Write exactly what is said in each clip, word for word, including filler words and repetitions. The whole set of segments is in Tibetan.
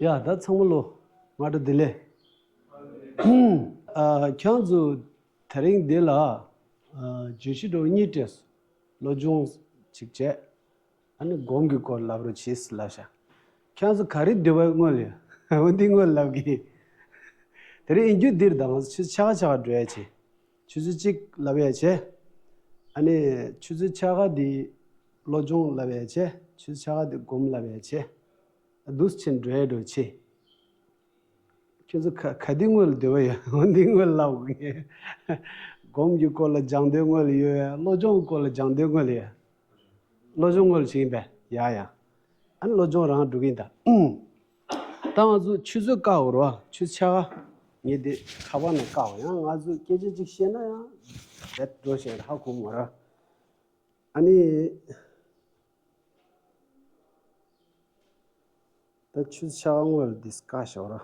ཡ་ད་ཚང་མ་ལོ། སྔ་དྲོ་བདེ་ལེགས། ཨ་ཁྱེད་ཚོ་དེ་རིང་འདི་ལ་ཨ་བརྗོད་གཞི་འདྲ་བོ་གཉིས་སྤྲད་སོང་། བློ་སྦྱོང་ཅིག་བྱས། ཨ་ནི་སྒོམ་གྱི་སྐོར་ལབ་རོགས་བྱེད་ཟེར་ལབ་ཤག་ཁྱེད་ཚོ་ག་རེ་འདོད་པ་དངོས་ལ་ཡོད། འོ་འདི་དངོས་ལབ་གི། དེ་རིང་ཡིན་རྒྱུ་འདིར་དང་ཆུ་ཚོད་ཕྱེད་ཀ་ཕྱེད་ཀ་འགྲོ་ཡ་བྱེད། ཆུ་ཚོད་གཅིག་ལབ་ཡ་བྱེད། ཨ་ནི་ཆུ་ཚོད་ཕྱེད་ཀ་འདི་བློ་སྦྱོང་ལབ་ཡ་བྱེད། ཆུ་ཚོད་ཕྱེད་ཀ་འདི་སྒོམ་ལབ་ཡ་བྱེད། འདུག་སེ་འགྲོ་ཡ་འགྲོ་བྱེད། ཁྱེད་ཚོ་ག་ག་འདི་དངོས་ལ་འདོད་པ་ཡོད། འོ་འདི་དངོས་ལ་ལབ་དགོས་ངེས། སྒོམ་གྱི་སྐོར་ལ་སྦྱང་འདོད་དངོས་ལ་ཡོད། བློ་སྦྱོང་སྐོར་ལ་སྦྱང་འདོད་དངོས་ལ་ཡོད། བློ་སྦྱོང་དངོས་ལ་བྱེད་ཀྱིན་པས། ཡ་ཡ། ཨ་ནི་བློ་སྦྱོང་རང་འགྲོ་གིན་ད། ད་ང་ཚོ་ཆུ་ཚོད་བཀག་འོ་རོ། ཆུ་ཚོད་ཕྱེད་ཀ་ངས་འདི་ཁ་པར་ནང་བཀག་འོ། ཡང་ང་ཚོས་སྐད་ཆ་གཅིག་བཤད་ན་ཡང་རྦད་འགྲོ་བྱས་ཧ་གོ་མ་ར། ཨ་ནི། ད་ཆུ་ཚོད་ཕྱེད་ཀ་སྔོན་ལ་འདི་བཀག་ཞོག་ར།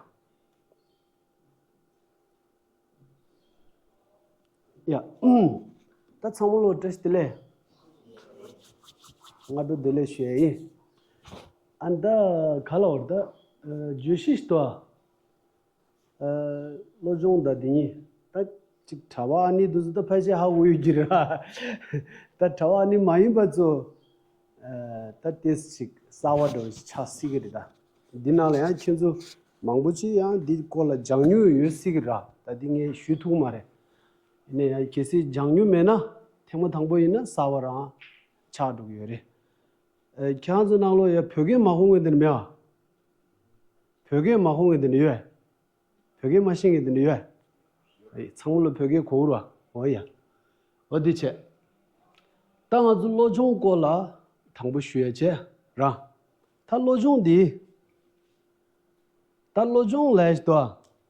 ཡ། ད་ཚང་མ་ལོ་བཀྲ་ཤིས་བདེ་ལེགས། སྔ་དྲོ་བདེ་ལེགས་ཞུ་ཡ་ཡིན། ཨ་ད་ག་ལ་བར་ད་བརྗོད་གཞི་ཞིག་ཏུ་ཨ། བློ་སྦྱོང་དང་འདི་གཉིས་ད་ཅིག་གྲྭ་པ་ཨ་ནི་འདུག་ཟེར་ད་ཕལ་ཆེར་ཧ་གོ་ཡོད་ཀྱི་རེད་བ། ད་གྲྭ་པ་ཨ་ནི་མ་ཡིན་པ་ཚོ་ད་ཏེས་ཅིག་གསར་བ་འདྲ་བོ་ཞིག་ཆགས་སྲིད་ཀྱི་རེད་ད། འདི་ནང་ལ་ཡང་ཁྱེད་ཚོ་མང་པོ་ཅིག་ཡང་འདི་སྐོར་ལ་སྦྱང་མྱོང་ཡོད་སྲིད་ཀྱི་ར། ད་འདི་ངས་ཞུ་ཐུབ་མ་རེད། ཡིན་ན་ཡང་གལ་སྲིད་སྦྱང་མྱོང་མེད་ན་ཐེངས་མ་དང་པོ་ཡིན་ན་གསར་བ་རང་ཆགས་འགྲོ་གི་ཡོད་རེད། ཁྱེད་ཚོ་ནང་ལོགས་ཡ་བོད་སྐད་མ་ཧོང་གི་འདི་ནི་མེད་ཨ། བོད་སྐད་མ་ཧོང་གི་འདི་ནི་ཡོད། བོད་སྐད་མ་ཤེས་མཁན་དེ་འདྲ་ཡོད། ཚང་མ་ལ་བོད་སྐད་གོ་ར། འོ་ཡ། འོ་འདི་བྱས། ད་ང་ཚོ་བློ་སྦྱོང་སྐོར་ལ་དང་པོ་ཞུ་ཡ་བྱས་ར། ད་བློ་སྦྱོང་འདི། ད་བློ་སྦྱོང་ལས་ཤི་ཏོ།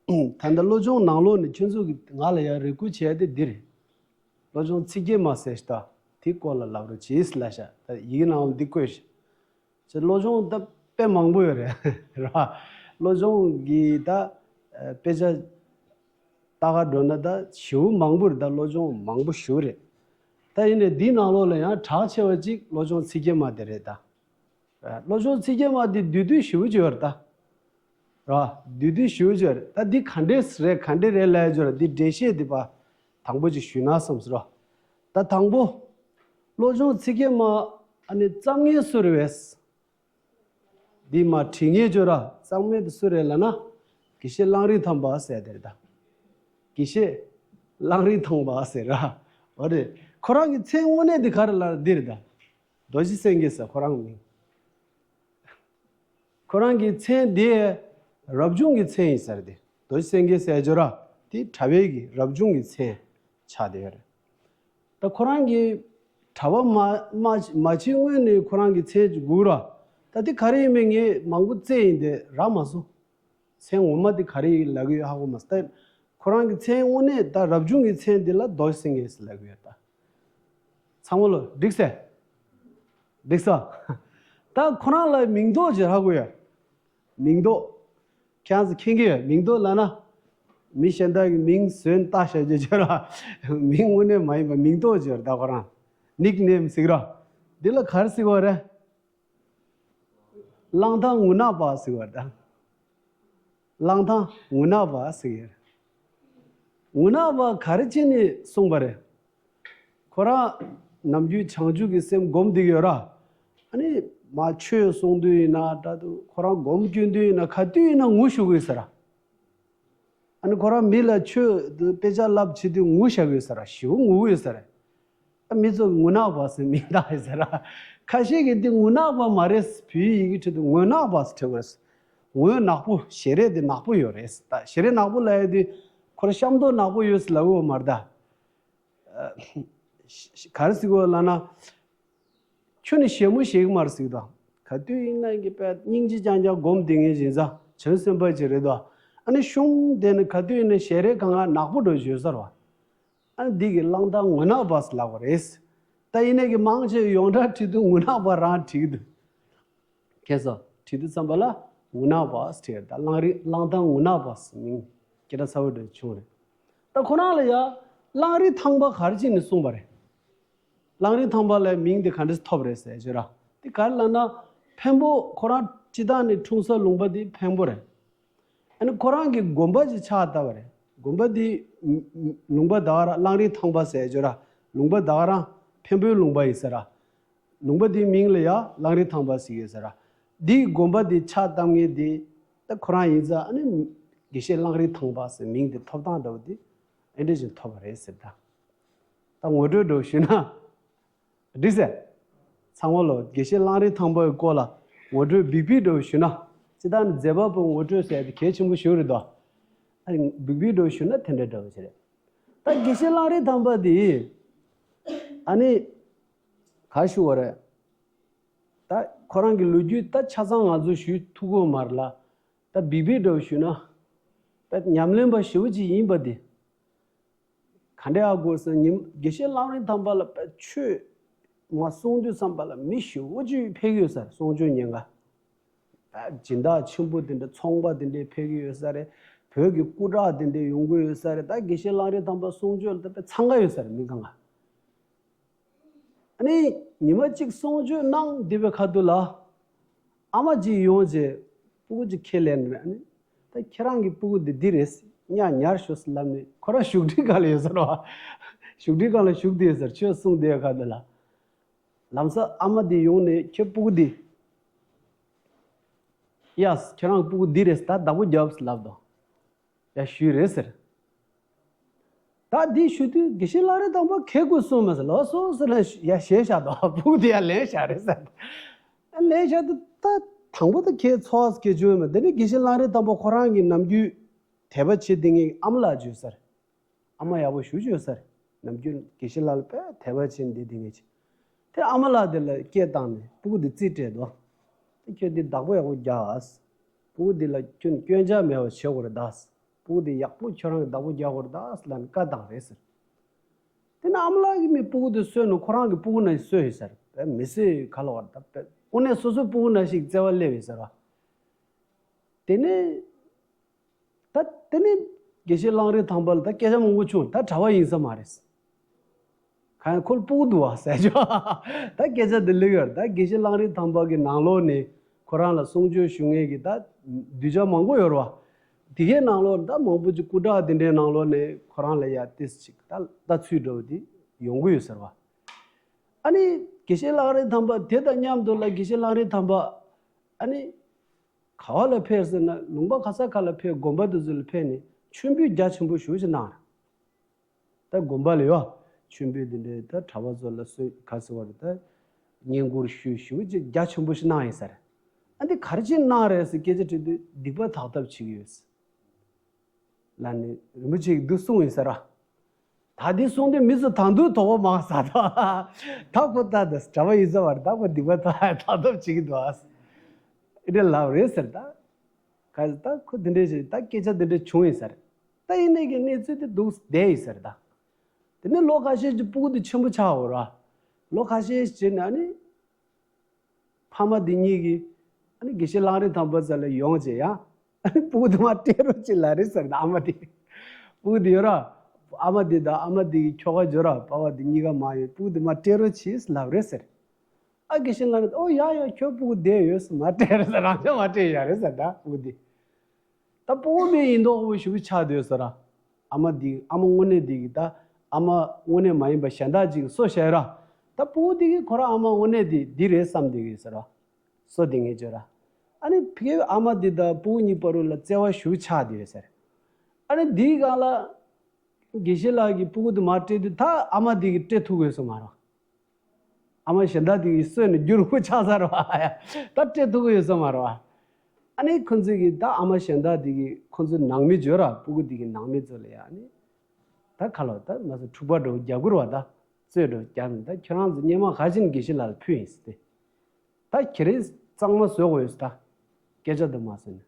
ད་ལྟ་བློ་སྦྱོང་ནང་ལོགས་ནས་ཁྱོད་ཚོ་གི་ང་ལ་ཡ་རེ་སྐུལ་བྱས་ཏེ་འདི་རེད། བློ་སྦྱོང་ཚིག་བརྒྱད་མ་ཟེར་ཤི་ཏོ། དེ་སྐོར་ལ་ལབ་རོགས་བྱེད་ཟེར་ལབ་ཤག་ད་ཡི་གེ་ནང་ལ་འདི་བཀོད་ཤག་ཅེས་བློ་སྦྱོང་ད་དཔེ་མང་པོ་ཡོད་རེད་ར། བློ་སྦྱོང་གི་ད་དཔེ་ཆ་ལྟ་ག་འགྲོ་ན་ད་ཞེ་པོ་མང་པོ་རེད། ད་བློ་སྦྱོང་མང་པོ་ཞེ་པོ་རེད། ད་ཡིན་ནའི་འདིའི་ནང་ལོགས་ལ་ཡང་གྲགས་ཆེ་བ་གཅིག་བློ་སྦྱོང་ཚིག་བརྒྱད་མ་དེ་རེད་ད། བློ་སྦྱོང་ཚིག་བརྒྱད་མ་དེ་བསྡུས་བསྡུས་ཞེ་པོ་ཅིག་ཡོད་རེད་ད། ར། བསྡུས་བསྡུས་ཞེ་པོ་ཅིག་ཡོད་རེད། ད་འདི་ག་འདྲས་རེད་ག་འདྲས་རེད་ལབ་ཡ་ཅིག་ཡོད་རེད། འདི་འགྲེལ་བཤད་འདི་པ་དང་པོ་ཅིག་ཞུས་ན་བསམ་སོང་ར། ད་དང་པོ། བློ་སྦྱོང་ཚིག་བརྒྱད་མ་ཨ་ནི་རྩོམ་མཁན་སུ་རེད་བས། འདི་མ་བྲིས་མཁན་ཅོ་ར་རྩོམ་མཁན་དེ་སུ་རེད་ལབ་ན། དགེ་བཤེས་གླང་རི་ཐང་པ་ཟེར་དེ་རེད་ད། དགེ་བཤེས་གླང་རི་ཐང་པ་ཟེར་ར། འོ་རེད། ཁོ་རང་གི་མཚན་དངོས་གནས་དེ་ག་རེ་ལབ་འདི་རེད་ད། རྡོ་རྗེ་སེང་གེ་ཟེར་ཁོ་རང་གི་མིང་། ཁོ་རང་གི་མཚན་དེ་རབ་བྱུང་གི་མཚན་ཡིན་ཟེར་ཏེ། རྡོ་རྗེ་སེང་གེ་ཟེར་ཅོ་ར་དེ་གྲྭ་པའི་གི་རབ་བྱུང་གི་མཚན་ཆགས་བསྡད་ཡོད་རེད། ད་ཁོ་རང་གི་གྲྭ་པ་མ་མ་མ་བྱེད་སྔོན་ནས་ཁོ་རང་གི་མཚན་ཅིག་དགོས་ར། ད་དེ་ག་རེ་ཡིན་མིན་ངས་མང་པོ་བཙལ་ཡིན་དེ་རག་མ་སོང་། མཚན་ངོ་མ་དེ་ག་རེ་ཡིན་ལབ་གི་ཡོད་ཧ་གོ་མ་སོང་། ད་ཁོ་རང་གི་མཚན་དངོས་གནས་ད་རབ་བྱུང་གི་མཚན་དེ་ལ་རྡོ་རྗེ་སེང་གེ་ཟེར་ལབ་གི་ཡོད་ད། ཚང་མ་ལོ་འགྲིག་སེ། འགྲིག་སོ། ད་ཁོ་རང་ལ་མིང་འདོགས་ཅིག་ཧ་གོ་ཡ། མིང་འདོགས། ཁྱེད་ཚོ་མཁྱེན་གི་ཡོད། མིང་འདོགས་ལབ་ན། མི་གཞན་དག་གི་མིང་བཟོས་བཏགས་བཞག་རྒྱུ་ཅིག་ར། མིང་དངོས་གནས་མ་ཡིན་པ་མིང་འདོགས་ཅིག་ཡོད་རེད་ད་ཁོ་རང་། ནིག་ནེམ་ཟེར་གི་ར། འདི་ལ་ག་རེ་ཟེར་གི་ཡོད་རེད། གླང་ཐང་ངུ་ནག་པ་ཟེར་གི་ཡོད་རེད་ད། གླང་ཐང་ངུ་ནག་པ་ཟེར་གི་ཡོད་རེད། ངུ་ནག་པ་ག་རེ་བྱས་ནས་གསུངས་པ་རེད། ཁོ་རང་ནམ་རྒྱུན་བྱང་ཆུབ་ཀྱི་སེམས་སྒོམ་བསྡད་ཀྱི་ཡོད་ར། ཨ་ནི་མ་ཆོས་གསུང་དུས་ཡིན་ན་འདྲ་འདུག་ཁོ་རང་སྒོམ་སྐྱོན་དུས་ཡིན་ན་ག་དུས་ཡིན་ན་ངུ་ཤོར་གི་ཡོད་ས་ར། ཨ་ནི་ཁོ་རང་མི་ལ་ཆོས་དཔེ་ཆ་བསླབ་བྱེད་དུས་ངུ་བཞག་གི་ཡོད་ས་ར། ཞེ་པོ་ངུ་གི་ཡོད་ས་ར། ཨ་མི་ཚོ་ངུ་ནག་པ་ཟེར་མིང་བཏགས་ཡོད་ས་ར། ཁ་ཤས་ཀྱིས་འདི་ངུ་ནག་པ་མ་རེད། བོད་ཡིག་གི་ཁྲོད་དུ་ངོས་ནག་པ་ཟེར་བྲིས་པ་རེད། ངོས་ནག་པོ་ཞལ་རས་དེ་ནག་པོ་ཡོད་རེད། ད་ཞལ་རས་ནག་པོ་ལབ་ཡ་དེ་ཁོ་རང་གཤམ་ཐོག་ནག་པོ་ཡོད་ཟེར་ལབ་ཡོད་མ་རེད་ད། ག་རེ་ཟེར་དགོས་ལབ་ན། ཁྱོད་ནི་ཞེ་མོ་ཞེ་གི་མ་རེད་ཟེར་གི་འདུག་ག་དུས་ཡིན་ན་གི་པད་སྙིང་རྗེ་རྐྱང་རྐྱང་སྒོམ་བསྡད་མཁན་ཡིན་ཙང་བྱང་སེམས་དཔའ་ཅིག་རེད་དོ། ཨ་ནི་གཤོང་དེ་ནི་ག་དུས་ཡིན་ན་ཞལ་རས་གང་ག་ནག་པོ་འགྲོ་བཞིན་ཡོད་ས་རེད་བ། ཨ་ནི་འདི་གི་གླང་ཐང་ངུ་ནག་པ་ཟེར་ལབ་པ་རེད། ད་ཡིན་ན་གི་མང་ཆེ་ཡོངས་གྲགས་བྲིས་དུས་ངུ་ནག་པ་རང་བྲིས་གི་འདུག་ཁྱེད་ཚོ་བྲིས་དུས་ཙམ་པ་ལ་ངུ་ནག་པ་ཟེར་ད་གླང་རི་གླང་ཐང་ངུ་ནག་པ་ཟེར་མིང་སྐད་གྲགས་ཚ་བོ་འདྲ་བྱུང་རེད། ད་ཁོ་རང་ལ་ཡ་གླང་རི་ཐང་པ་ག་རེ་བྱས་ནས་གསུངས་པ་རེད། གླང་རི་ཐང་པ་ལ་མིང་དེ་ག་འདྲས་ཐོབ་རེད་ཟེར་ཞུ་ར། དེ་ག་རེ་ལབ་ན་འཕན་པོ་ཁོ་རང་ སྤྱིར་བཏང་ནི་འཁྲུངས་ས་ལུང་པ་དེ་འཕན་པོ་རེད། ཨ་ནི་ཁོ་རང་གི་དགོན་པ་ཅིག་ཕྱག་བཏབ་པ་རེད། དགོན་པ་དེ་ལུང་པ་ད་ག་རང་གླང་རི་ཐང་པ་ཟེར་ཅོ་ར། ལུང་པ་ད་ག་རང་འཕན་པོའི་ལུང་པ་ཡིན་ཟེར་ར། ལུང་པ་དེའི་མིང་ལ་ཡ་གླང་རི་ཐང་པ་ཟེར་གི་ཟེར་ར། དེའི་དགོན་པ་དེ་ཕྱག་བཏབ་མཁན་དེ་ད་ཁོ་རང་ཡིན་ཙང་ཨ་ནི་དགེ་བཤེས་གླང་རི་ཐང་པ་ཟེར་མིང་དེ་ཐོབ་ཐང་འདྲ་བོ་དེ་ཨེ་འདྲ་ཞིག་ཐོབ་པ་རེད་ཟེར། ད་ད་ངོ་སྤྲོད་འདྲ་བོ་ཞུས་ན། འགྲིག་ཟེར། ཚང་མ་ལོ་དགེ་བཤེས་གླང་རི་ཐང་པའི་སྐོར་ལ་ངོ་སྤྲོད་འབིག་འབིག་འདྲ་བོ་ཞུས་ན། སྤྱིར་བཏང་ནི་མཛད་པ་པོའི་ངོ་སྤྲོད་ཟེར་ཡ་དེ་གལ་ཆེན་པོ་ཞིག་རེད་དོ། ཨ་ནི་འབིག་འབིག་འདྲ་བོ་ཞུས་ན་དེ་འདྲ་འདྲ་བོ་ཞིག་རེད། ད་དགེ་བཤེས་གླང་རི་ཐང་པ་དེ། ཨ་ནི། ག་ཞུ་བ་རེད། ད་ཁོ་རང་གི་ལོ་རྒྱུས་ད་ཆ་ཚང་ང་ཚོ་ཞུ་ཐུབ་ཀྱི་ཡོད་མ་རེད་ལ། ད་འབིག་འབིག་འདྲ་བོ་ཞུས་ན། ད་ཉམས་ལེན་པ་ཞེ་པོ་ཅིག་ཡིན་པ་དེ། ག་འདྲ་ཡག་དགོས་ཟེར་ན། ཉིན་གེ་སར་གླང་རི་ཐང་པ་ལ་དཔེ་ཆོས་མ་གསུང་དུས་ཙམ་པ་ལ་མི་ཞེ་པོ་ཅིག་ཕེབས་ཀྱི་ཡོད་ས་རེད། གསུང་ཆོས་ཉན་ག་དཔེ་སྦྱིན་བདག་ཆེན་པོ་དེ་འདྲ་ཚོང་པ་དེ་འདྲ་ཕེབས་ཀྱི་ཡོད་ས་རེད། བོད་ཀྱི་སྐུ་དྲག་དེ་འདྲ་ཡོང་གི་ཡོད་ས་རེད། ད་གེ་སར་གླང་རི་ཐང་པ་གསུང་ཆོས་ལ་ད་དཔེ་འཚང་ཁ་ཡོད་ས་རེད། མི་གང་ག་ཨ་ནི་ཉི་མ་གཅིག་གསུང་ཆོས་གནང་བསྡད་པའི་ཁ་ཐུག་ལ། ཨ་མ་གཅིག་ཡོང་རྗེས་སྤུ་གུ་གཅིག་ཁས་ལེན་ནས། ཨ་ནི་ད་ཁྱེད་རང་གི་སྤུ་གུ་འདི་འདི་རེད། གཉའ་ཉར་ཤོག་ཟེར་ལབ་ནས། ཁོ་རང་བཞུགས་ཁྲིའི་སྒང་ལ་ཡོད་ས་རེད་བ། བཞུགས་ཁྲིའི་སྒང་ལ་བཞུགས་བསྡད་ཡོད་ས་རེད། ཆོས་གསུང་བསྡད་ཡོད་ཁ་ཐུག་ལ། ལམ་སང་ཨ་མ་འདི་ཡོང་ནས་ཁྱོད་སྤུ་གུ་འདི། ཡ། ཁྱེད་རང་སྤུ་གུ་འདི་རེད། ད་བདག་པོ་རྒྱབ་ཟེར་ལབ་དོ། ཡ་ཞུས་རེད་ཟེར། ད་འདི་ཞུ་དུས་དགེ་བཤེས་གླང་རི་ཐང་པ་གས་ཁུ་སོང་མ་ཟེར། ལགས་སོ་ཟེར་ནས་ཡ་བཞེས་བཞག་དོ། སྤུ་གུ་དེ་ཡ་ལེན་བཞག་རེད་ཟེར། ལེན་བཞག་དུས་ད་དང་པོ་ད་ཁས་ཚོགས་སྐད་ཆོས་མ། དེ་ནས་དགེ་བཤེས་གླང་རི་ཐང་པ་ཁོ་རང་གི་ནམ་རྒྱུན་དད་པ་བྱེད་བསྡད་མཁན་ཨ་མ་ལགས་བརྗོད་ས་རེད། ཨ་མ་ཡག་པོ་ཞེ་པོ་ཅིག་ཡོད་ས་རེད། ནམ་རྒྱུན་དགེ་བཤེས་ལགས་ལ་དཔེ་དད་པ་བྱས་ནས་བསྡད་བསྡད་མཁན་ཅིག་དེ་ཨ་མ་ལགས་དེ་ལ་སྐད་བཏང་ནས་སྤུ་གུ་དེ་རྩིས་སྤྲད་དོ། དེ་ཁྱོད་འདི་བདག་པོ་ཡག་པོ་རྒྱག་ཨ། སྤུ་གུ་འདི་ལ་ཁྱོད་སྐྱོན་ཆ་མེད་པ་བྱེད་དགོས་རེད་ད། སྤུ་གུ་འདི་ཡག་པོ་ཁྱོད་རང་གིས་བདག་པོ་རྒྱག་དགོས་རེད་ད་ལབ་ནས་བཀའ་བཏང་རེད་ཟེར། དེ་ནས་ཨ་མ་ལགས་ཀྱིས་མི་སྤུ་གུ་དེ་གསོས་ནས་ཁོ་རང་གི་སྤུ་གུ་ནང་བཞིན་གསོས་ཡོད་ས་རེད། དཔེ་མི་གསོས་ག་ལ་བར་ད་དཔེ་དངོས་གནས་སོ་སོའི་སྤུ་གུ་ནང་བཞིན་བརྩེ་བ་སླེབས་ཡོད་ས་རེད་བ། དེ་ནས། ད་དེ་ནས་དགེ་བཤེས་གླང་རི་ཐང་པ་ལ་ད་སྐད་ཆ་མང་པོ་བྱུང་། ད་གྲྭ་པ་ཡིན་ས་མ་རེད། གང་ཡང་ཁོ་ལ་སྤུ་གུ་འདུག་བ་ཟེར་ཆོག་ད་སྐད་ཆ་དེ་ལབ་ཡོད་རེད། ད་དགེ་བཤེས་གླང་རི་ཐང་པ་གི་ནང་ལོགས་ནས་ཁོ་རང་ལ་གསུང་ཆོས་ཞུ་མཁན་གྱི་ད་གདུལ་བྱ་མང་པོ་ཡོད་རེད་བ། དེ་གའི་ནང་ལོགས་ད་མང་པོ་ཅིག་སྐུ་དྲག་དེ་འདྲའི་ནང་ལོགས་ནས་ཁོ་རང་ལ་ཡ་ཏིས་ཅིག་ད་ལྟ་ཚུལ་འདྲ་བོ་དེ་ཡོང་གི་ཡོད་ཟེར་བ། ཨ་ནི་དགེ་བཤེས་གླང་རི་ཐང་པ་དེ་དང་མཉམ་དུ་ལ་དགེ་བཤེས་གླང་རི་ཐང་པ་ཨ་ནི། ག་བ་ལ་ཕེབས་ཟེར་ན། ལུང་པ་ག་ས་ག་ལ་ཕེབས། དགོན་པ་དེ་ཚོ་ལ་ཕེབས་ནས་མཆོད་འབུལ་རྒྱ་ཆེན་པོ་ཞེ་པོ་ཅིག་གནང་རེད། ད་དགོན་པ་ལ་ཡོད། མཆོད་འབུལ་དེ་འདྲའི་ད་གྲྭ་པ་ཚོ་ལ་གསོལ་ག་ཟེར་བ་རེད། ད་བསྙེན་བཀུར་ཞུས་ཞེ་པོ་ཅིག་རྒྱ་ཆེན་པོ་ཞིག་གནང་ཡིན་ས་རེད། ཨ་འདི་ག་རེ་བྱས་གནང་རེད་ཟེར་སྐད་ཆ་དྲིས་དུས་སྡིག་པ་དག་ཐབས་བྱེད་ཀྱི་ཡོད་ཟེར། ལ་ནི་རིན་པོ་ཆེ་གིས་འདི་གསུངས་ཡིན་ས་ར། ད་འདི་གསུངས་དུས་མི་ཚོ་ད་དུང་དོགས་པ་མང་ས་ད། ད་ཁོ་ད་ད་གྲྭ་པ་ཡིན་ས་བར་ད་ཁོ་སྡིག་པ་ད་ད་ཐབས་བྱེད་ཀྱི་འདུག་ཨ། ཨེ་འདྲ་ལབ་རེད་ཟེར་ད། ག་ད་ཁོ་འདི་འདྲས་བྱས་ད་སྐད་ཆ་འདི་འདྲས་བྱུང་ཡིན་ས་རེད། ད་ཡིན་ནའི་གི་གནས་ཚུལ་དེ་འདུག་བསྡད་ཡིན་ས་རེད་ད། དེ་ནས་ལོ་ཁ་ཤས་ཀྱི་སྤུ་གུ་དེ་ཆེན་པོ་ཆགས་འོ་ར། ལོ་ཁ་ཤས་བྱས་ནས་ཨ་ནི། ཕ་མ་དེ་གཉིས་ཀྱིས་ཨ་ནི་དགེ་བཤེས་གླང་རི་ཐང་པ་ཚ་ལ་ཡོང་བྱས་ཡང་ཨ་ནི་སྤུ་གུ་དེ་མར་སྤྲད་རོགས་བྱེད་ལབ་རེད་ཟེར་ན། ཨ་མ་དེ་སྤུ་གུ་དེ་ཡོད་ར། ཨ་མ་དེ་དང་ཨ་མ་དེ་གི་ཁྱོ་ག་ཡོད་ར། པ་ཕ་དེ་གཉིས་ཀ་མར་ཡོང་། སྤུ་གུ་དེ་མར་སྤྲད་རོགས་བྱེད་ལབ་རེད་ཟེར། ཨ་དགེ་བཤེས་གླང་རི་ཨོ་ཡ་ཡ་ཁྱོད་སྤུ་གུ་བསྡད་ཡོད་ཟེར། མར་སྤྲད་རེད་ཟེར། རང་ཅག་མར་སྤྲད་ཡ་རེད་ཟེར། ད་སྤུ་གུ་དེ་ད་སྤུ་གུ་མེད་ཡིན་མདོག་ཁ་པོ་ཞེ་པོ་ཆགས་བསྡད་ཡོད་ས་ར། ཨ་མ་འདི་ཨ་མ་དངོས་གནས་འདི་གི་ད་ཨ་མ་དངོས་གནས་མ་ཡིན་པ་གཞན་དག་ཅིག་གསོ་བཞག་ར། ད་སྤུ་གུ་འདི་གི་ཁོ་རང་ཨ་མ་དངོས་གནས་འདི་འདི་རེད་བསམ་བསྡད་ཀྱི་ཟེར་ར། གསོ་བསྡད་མཁན་བྱོས་ར། ཨ་ནི་ཕ་གིའི་ཨ་མ་འདི་དང་སྤུ་གུ་གཉིས་བར་ལ་བརྩེ་བ་ཞེ་པོ་ཆགས་བསྡད་ཡོད་ཟེར། ཨ་ནི་འདིའི་སྒང་ལ་དགེ་བཤེས་ལགས་ཀྱིས་སྤུ་གུ་འདི་མར་སྤྲད་དུས་ད་ཨ་མ་འདི་གིས་སྤྲད་ཐུབ་ཀྱི་ཡོད་ས་མ་རེད། ཨ་མ་གཞན་དག་དེ་གིས་གསོས་ནས་རྒྱུ་རུ་ཆགས་ཚར་བ། ད་སྤྲད་ཐུབ་ཀྱི་ཡོད་ས་མ་རེད་བ། ཨ་ནི་ཁོ་ཚོས་ཀྱིས་ད་ཨ་མ་གཞན་དག་དེ་གིས་ཁོ་ཚོའི་ནང་མི་བྱོས་ར། སྤུ་གུ་དེ་གི་ནང་མི་ཚོ་ལ་ཡ་ཨ་ནི། ད་ཁ་ལོ་ད་མ་སོ་འཁྲུག་པ་འདྲ་བོ་རྒྱག་དགོས་རེད་བ། ད་རྩོད་འདྲ་བོ་རྒྱག་ནས་ད་ཁྱོད་རང་ཚོ་སྔོན་མ་ག་ཅིག་ནས་དགེ་བཤེས་ལགས་ལ་ཕུལ་ཡིན་ཟེར་ཏེ། ད་ཁྱེད་རང་གཙང་མ་བཟོ་དགོས་ཡོད་ཟེར། ད་སྐད་ཆ་འདི་མ་ཟེར་ནས།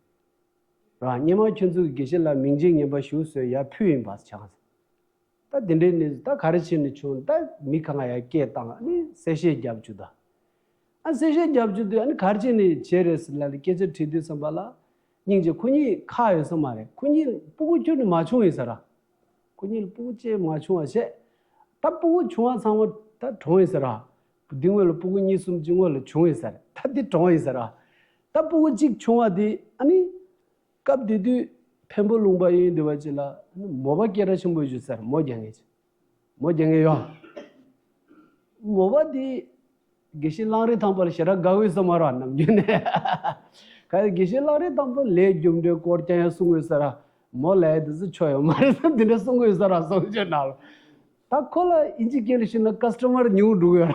ར་སྔོན་མ་ཁྱོད་ཚོ་གི་དགེ་བཤེས་ལགས་མིང་ཆེན་ངན་པ་ཞིག་བཟོས་ཡར་ཕུལ་ཡིན་པ་ཆགས་ཟེར། ད་དེ་འདྲའི་གནས་ཚུལ་ད་ག་རེ་བྱས་ནས་བྱུང་། ད་མི་གང་ཡར་སྐད་བཏང་། ཨ་ནི་གསལ་བཤད་རྒྱབ་བཅུག་ད། ཨ་གསལ་བཤད་རྒྱབ་བཅུག་དུས་ཨ་ནི་ག་རེ་བྱས་ནས་བྱས་རེད་ཟེར་ལབ་ནས་སྐད་ཆ་དྲིས་དུས་ཙམ་པ་ལ། སྙིང་རྗེ་ཁོ་གཉིས་ཁག་ཡོད་ས་མ་རེད། ཁོ་གཉིས་སྤུ་གུ་ཁྱོན་ནས་མ་བྱུང་ཡིན་ས་ར། ཁོ་གཉིས་ལ་སྤུ་གུ་ཅིག་མ་བྱུང་བ་བྱས། ད་སྤུ་གུ་བྱུང་བ་ཚང་མ་ད་གྲོངས་ཡིན་ས་ར། འདི་སྔོན་ལ་སྤུ་གུ་གཉིས་གསུམ་ཅིག་སྔོན་ལ་བྱུང་ཡིན་ས་རེད། ད་འདི་གྲོངས་ཡིན་ས་ར། ད་ ད་སྤུ་གུ་གཅིག་བྱུང་བ་དེ་ཨ་ནི། སྐབས་དེ་དུས་འཕན་པོ་ལུང་པ་ཡིན་འདི་བ་ཅིག་ལ་མོ་པ་སྐད་གྲགས་ཆེན་པོ་ཞིག་ཟེར། མོ་རྒྱག་མཁན་ཅིག་མོ་རྒྱག་མཁན་ཡོད། མོ་པ་དེ་དགེ་བཤེས་གླང་རི་ཐང་པ་ལ་ཞེ་དྲག་དགའ་འོས་ས་མ་རེད་ནམ་རྒྱུན་ནས། ག་དགེ་བཤེས་གླང་རི་ཐང་པ་ལས་རྒྱུ་འབྲས་སྐོར་རྐྱང་ཡང་གསུང་འོས་ས་ར། མོ་ལས་དེ་ཚོ་ཆོ་ཡོད་མ་རེད་ས་འདི་འདྲ་གསུང་འོས་ས་ར་གསུང་ཆོས་ནང་ལ། ད་ཁོ་ལ་ཨིན་ཇི་སྐད་ལ་ཞུས་ན་ཀ་སི་ཊ་མར་ཉུང་འགྲོ་གི་ཡོད་ར།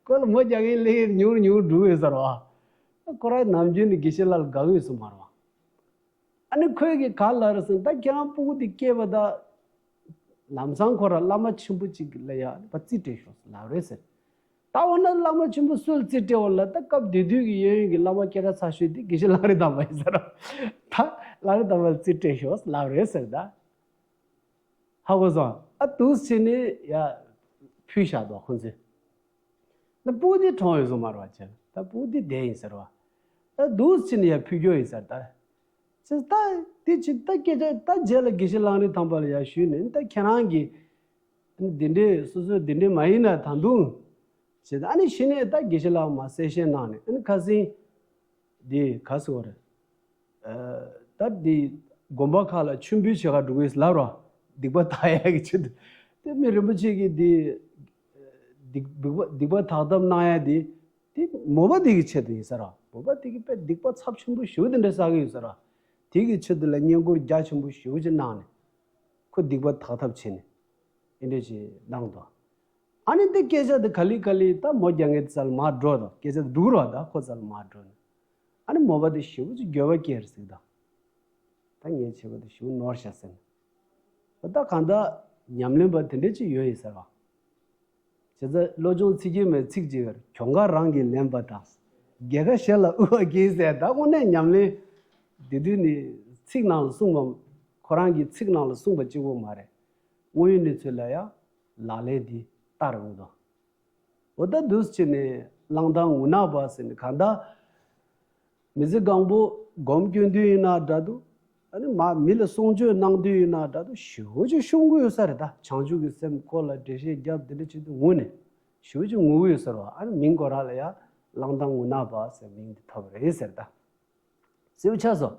ཁོ་ལ་མོ་རྒྱག་མཁན་ལས་ཉུང་ཉུང་འགྲོ་གི་ཡོད་ས་ར། ཁོ་ར་ནམ་རྒྱུན་ནས་དགེ་བཤེས་ལགས་ལ་དགའ་འོས་ས་མ་རེད་བ། ཨ་ནི་ཁོས་ཀྱིས་ག་ལབ་རེད་ཟེར་ན། ད་ཁྱེད་རང་སྤུ་གུ་དེ་སྐྱེས་པ་ད་ལམ་སང་ཁོ་ར་བླ་མ་ཆེན་པོ་ཅིག་ལ་ཡ་ཕར་རྩིས་སྤྲད་ཤོག་ལབ་རེད་ཟེར། ད་འོ་ན་བླ་མ་ཆེན་པོ་སུ་ལ་རྩིས་སྤྲད་འོ་ལ། ད་སྐབས་དེ་དུས་ཀྱི་གཡས་གཡོན་གྱི་བླ་མ་སྐད་གྲགས་ཚ་ཤོས་དེ་དགེ་བཤེས་གླང་རི་ཐང་པ་ཡིན་ཟེར་རོ། ད་གླང་རི་ཐང་པ་ལ་རྩིས་སྤྲད་ཤོག་ལབ་རེད་ཟེར་ད། ཧ་གོ་སོང་། ཨ་འདུག་སེ་བྱས་ནས་ཡ་ཕུལ་བཞག་འདུག་ཁོང་ཚོས། ད་སྤུ་གུ་དེ་གྲོངས་ཡོད་སོང་མ་རེད་བ་བྱས། ད་སྤུ་གུ་དེ་བསྡད་ཡིན་ཟེར་བ། ད་འདུག་སེ་བྱས་ནས་ཡ་ཕུལ་རྒྱུ་ཡིན་ཟེར་ད། ཅེས་ད་དེ་ཅི་ད་སྐད་ཆ་ད་རྗེས་ལ་དགེ་བཤེས་གླང་རི་ཐང་པ་ལ་ཡ་ཞུས་ནས། ད་ཁྱེད་རང་གིས་འདི་འདྲས་སོ་སོ་འདི་འདྲས་མ་ཡིན་ན་ད་འདུག་ཅེས། ཨ་ནི་གཞི་ནས་ད་དགེ་བཤེས་ལགས་མ་གསལ་བཤད་གནང་ནས། ཨ་ནི་ཁ་སང་འདི་ག་ཟེར་བ་རེད། ཨ་ད་འདི་དགོན་པ་ཁག་ལ་མཆོད་འབུལ་བྱེད་ག་འགྲོ་གི་ལབ་རོ། སྡིག་པ་དག་ཡ་གི་ཆེད་དུ། དེ་མི་རིན་པོ་ཆེ་གིས་འདི་སྡིག་སྡིག་པ་སྡིག་པ་དག་ཐབས་གནང་ཡ་འདི། དེ་མོ་པ་དེ་གི་ཆེད་དུ་ཡིན་ས་ར། མོ་པ་དེ་གིས་དཔེ་སྡིག་པ་ཚབས་ཆེན་པོ་ཞེ་པོ་དེ་འདྲ་བསགས་ཀྱི་ཡོད་ས་ར། དེ་གི་ཆེད་དུ་ལ་བསྙེན་བཀུར་རྒྱ་ཆེན་པོ་ཞེ་པོ་ཅིག་གནང་ནས། ཁོ་སྡིག་པ་དག་ཐབས་བྱས་ནས་ཨེ་འདྲ་ཅིག་གནང་འདུག་ཨ་ནི་དེ་སྐད་ཆ་དེ་ག་ལེ་ག་ལེ་ད་མོ་རྒྱག་མཁན་དེ་རྩ་ལ་མར་འགྲོ་དང་། སྐད་ཆ་དེ་འགྲོ་གི་རེད་བ། ད་ཁོ་རྩ་ལ་མར་འགྲོ་ནས། ཨ་ནི་མོ་པ་དེ་ཞེ་པོ་ཅིག་འགྱོད་པ་སྐྱེས་རེད་ཟེར་གི་ད། ད་ངའི་བྱས་པ་དེ་ཞེ་པོ་ནོར་ཤག་ཟེར་ནས། འོ་ད་གང་ལྟར་ཉམས་ལེན་པ་དེ་འདྲ་ཅིག་ཡོད་ཡིན་ཟེར་བ། བྱས་ཙང་བློ་སྦྱོང་ཚིག་བརྒྱད་མའི་ཚིག་གཅིག་ཡོད་རེད། གྱོང་ཁ་རང་གིས་ལེན་པ་དང་། རྒྱལ་ཁ་གཞན་ལ་དབུལ་བ་གྱིས་ཟེར། ད་དངོས་གནས་ཉམས་ལེན་དེ་དུས་ནི་ཚིག་ནང་ལ་གསུངས་པ། ཁོ་རང་གིས་ཚིག་ནང་ལ་གསུངས་པ་གཅིག་པོ་མ་རེད། དངོས་ཡོད་གནས་ཚུལ་ལ་ཡང་ལག་ལེན་འདི་བསྟར་འོང་དོ། འོ་ད་འདུག་སེ་བྱས་ནས་གླང་ཐང་ངུ་ནག་པ་ཟེར་ནས། གང་ལྟར་མི་ཚེ་གང་པོ་སྒོམ་སྐྱོན་དུས་ཡིན་ན་འདྲ་འདུག་ཨ་ནི་མ་མི་ལ་གསུང་ཆོས་གནང་དུས་ཡིན་ན་འདྲ་འདུག་ཞེ་པོ་ཅིག་ཤོང་གི་ཡོད་ས་རེད། ད་བྱང་ཆུབ་ཀྱི་སེམས་ཁོ་ལ་འགྲེལ་བཤད་བརྒྱབ་དེ་འདྲ་བྱེད་དུས་ངུ་ནས་ཞེ་པོ་ཅིག་ངུ་གི་ཡོད་ས་རེད་བ། ཨ་ནི་མིང་ཁོ་རང་ལ་ཡང་གླང་ཐང་ངུ་ནག་པ་ཟེར་མིང་འདི་ཐོབ་རེད་ཟེར་ད། གསལ་པོ་ཆགས་སོང་།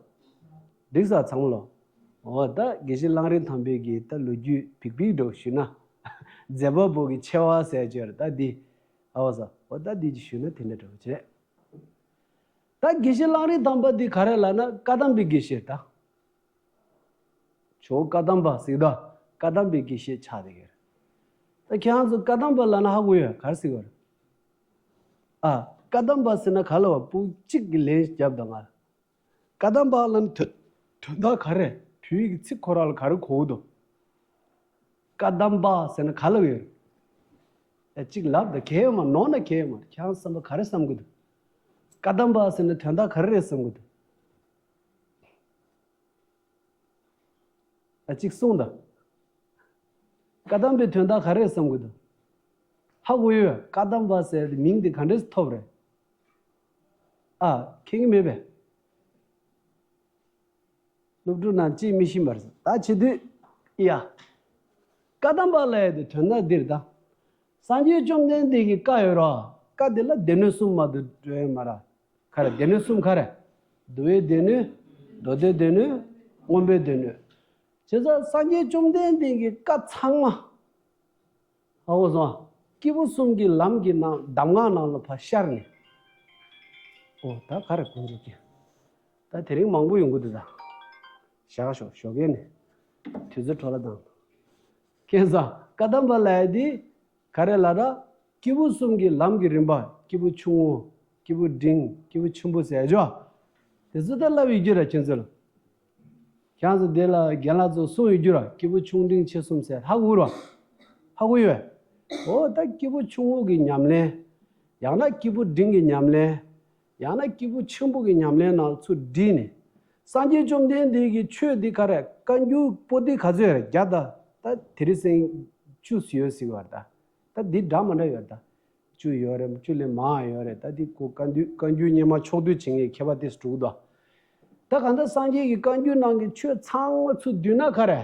འགྲིག་ས་ཚང་མ་ལོ། འོ་ད་དགེ་བཤེས་གླང་རི་ཐང་པའི་གི་ད་ལོ་རྒྱུས་ཕིག་ཕིག་འགྲོ་ཞུས་ན། མཛད་པ་པོ་གི་ཆེ་བ་ཟེར་གྱི་ཡོད་རེད་ད་འདི། ཨ་བ་ས། འོ་ད་འདི་ཅིག་ཞུས་ན་དེ་འདྲ་འགྲོ་བྱེད། ད་དགེ་བཤེས་གླང་རི་ཐང་པ་འདི་ག་རེ་ལབ་ན་བཀའ་གདམས་པའི་དགེ་བཤེས་ད། ཇོ་བོ་བཀའ་གདམས་པ་ཟེར་ད། བཀའ་གདམས་པའི་དགེ་བཤེས་ཆགས་བསྡད་ཀྱི་རེད། ད་ཁྱེད་རང་ཚོ་བཀའ་གདམས་པ་ལབ་ན་ཧ་གོ་ཡོད། ག་རེ་ཟེར་གྱི་ཡོད་རེད། ཨ། བཀའ་གདམས་པ་ཟེར་ན་ག་ལ་བ་སྤུ་གཅིག་གི་ལན་རྒྱབ་དང་ང་། བཀའ་གདམས་པ་ལབ་ན་དོན་དོན་དག་ག་རེ། བོད་ཡིག་གི་ཚིག་ཁོ་རང་ལ་ག་རེ་གོ་གི་འདུག་བཀའ་གདམས་པ་ཟེར་ན་ག་ལ་ཡོད། ཨ་གཅིག་ལབ་དང་། གལ་ཡོད་མ་ནོར་ན་གལ་ཡོད་མ་རེད། ཁྱེད་རང་བསམ་པ་ག་རེ་བསམ་གི་འདུག་བཀའ་གདམས་པ་ཟེར་ན་དོན་དག་ག་རེ་རེད་བསམ་གི་འདུག་ཨ་གཅིག་གསུངས་དང་། བཀའ་གདམས་པའི་དོན་དག་ག་རེ་རེད་བསམ་གི་འདུག་ཧ་གོ་ཡོད། བཀའ་གདམས་པ་ཟེར་ཏེ་མིང་དེ་ག་འདྲས་ཐོབ་རེད། ཨ། མཁྱེན་གྱི་མེད་པས། སློབ་ཕྲུག་རྣམས་ཅིས་མི་ཤེས་པར་ཟེར། ད་བྱེད་དུས་ཡ། བཀའ་གདམས་པ་ལབ་ཡ་དེ་དོན་དག་འདིར་ད། སངས་རྒྱས་བཅོམ་ལྡན་འདས་ཀྱི་བཀའ་ཡོད་ར། བཀའ་དེ་ལ་སྡེ་སྣོད་གསུམ་མ་གཏོགས་འགྲོ་ཡ་མ་ར། ག་རེ། སྡེ་སྣོད་གསུམ་ག་རེ། འདུལ་བའི་སྡེ་སྣོད། མདོ་སྡེའི་སྡེ་སྣོད། མངོན་པའི་སྡེ་སྣོད། བྱས་ཙང་སངས་རྒྱས་བཅོམ་ལྡན་འདས་ཀྱི་བཀའ་ཚང་མ། ཧ་གོ་སོང་ཨ། སྐྱེས་བུ་གསུམ་གྱི་ལམ་གྱི་ནང་གདམས་ངག་ནང་ལ་ཕར་ཤར་ནས། ཨོ་ད་ག་རེ་གོ་འགྲོ་གི། ད་དེ་རིང་མང་པོ་ཡོང་གི་འདུག་ད། བཞག་ཤོག་ཞོགས་ཀས་ནས། དུས་ཚོད་འཕྲོ་བརླག་བཏང་། ཁྱེད་ཚོ་བཀའ་གདམས་པ་ལབ་ཡ་དེ་ག་རེ་ལབ་ར། སྐྱེས་བུ་གསུམ་གྱི་ལམ་གྱི་རིམ་པ། སྐྱེས་བུ་ཆུང་ངུ། སྐྱེས་བུ་འབྲིང་། སྐྱེས་བུ་ཆེན་པོ་ཟེར་ཡ་ཅོ། དེ་ཚོ་ད་ལབ་ཡོད་ཀྱི་ར་ཁྱེད་ཚོ་ལ། ཁྱེད་ཚོ་དེ་ལ་རྒན་ལགས་ཚོ་གསུངས་ཡོད་རྒྱུ་ར། སྐྱེས་བུ་ཆུང་འབྲིང་ཆེ་གསུམ་ཟེར། ཧ་གོ་ར། ཧ་གོ་ཡོད། འོ་ད་སྐྱེས་བུ་ཆུང་ངུ་གི་ཉམས་ལེན། ཡང་ན་སྐྱེས་བུ་འབྲིང་གི་ཉམས་ལེན། ཡང་ན་སྐྱེས་བུ་ཆེན་པོ་གི་ཉམས་ལེན་ནང་ཚུར་བསྒྲིལ་ནས། སངས་རྒྱས་བཅོམ་ལྡན་འདས་ཀྱི་ཆོས་འདི་ག་རེ། བཀའ་འགྱུར་པོ་ཏི་ག་ཚོད་རེད། བརྒྱ་དང་ད་དེ་རིང་སང་བཅུ་ཡོད་ཟེར་བ་རེད་ད། ད་འདི་འདྲ་མ་འདྲ་ཡོད་ད། བཅུ་ཡོད་རེད། བཅུ་ལས་མང་ཡོད་རེད། ད་འདི་ཁོ་བཀའ་འགྱུར་བཀའ་འགྱུར་སྙེ་མ་ཕྱོགས་བསྡུས་བྱེད་མཁན་མཁས་པ་དེ་འདྲ་འདུག་ད་གང་ལྟར་སངས་རྒྱས་ཀྱི་བཀའ་འགྱུར་ནང་གི་ཆོས་ཚང་མ་ཚུར་བསྡུས་ན་ག་རེ།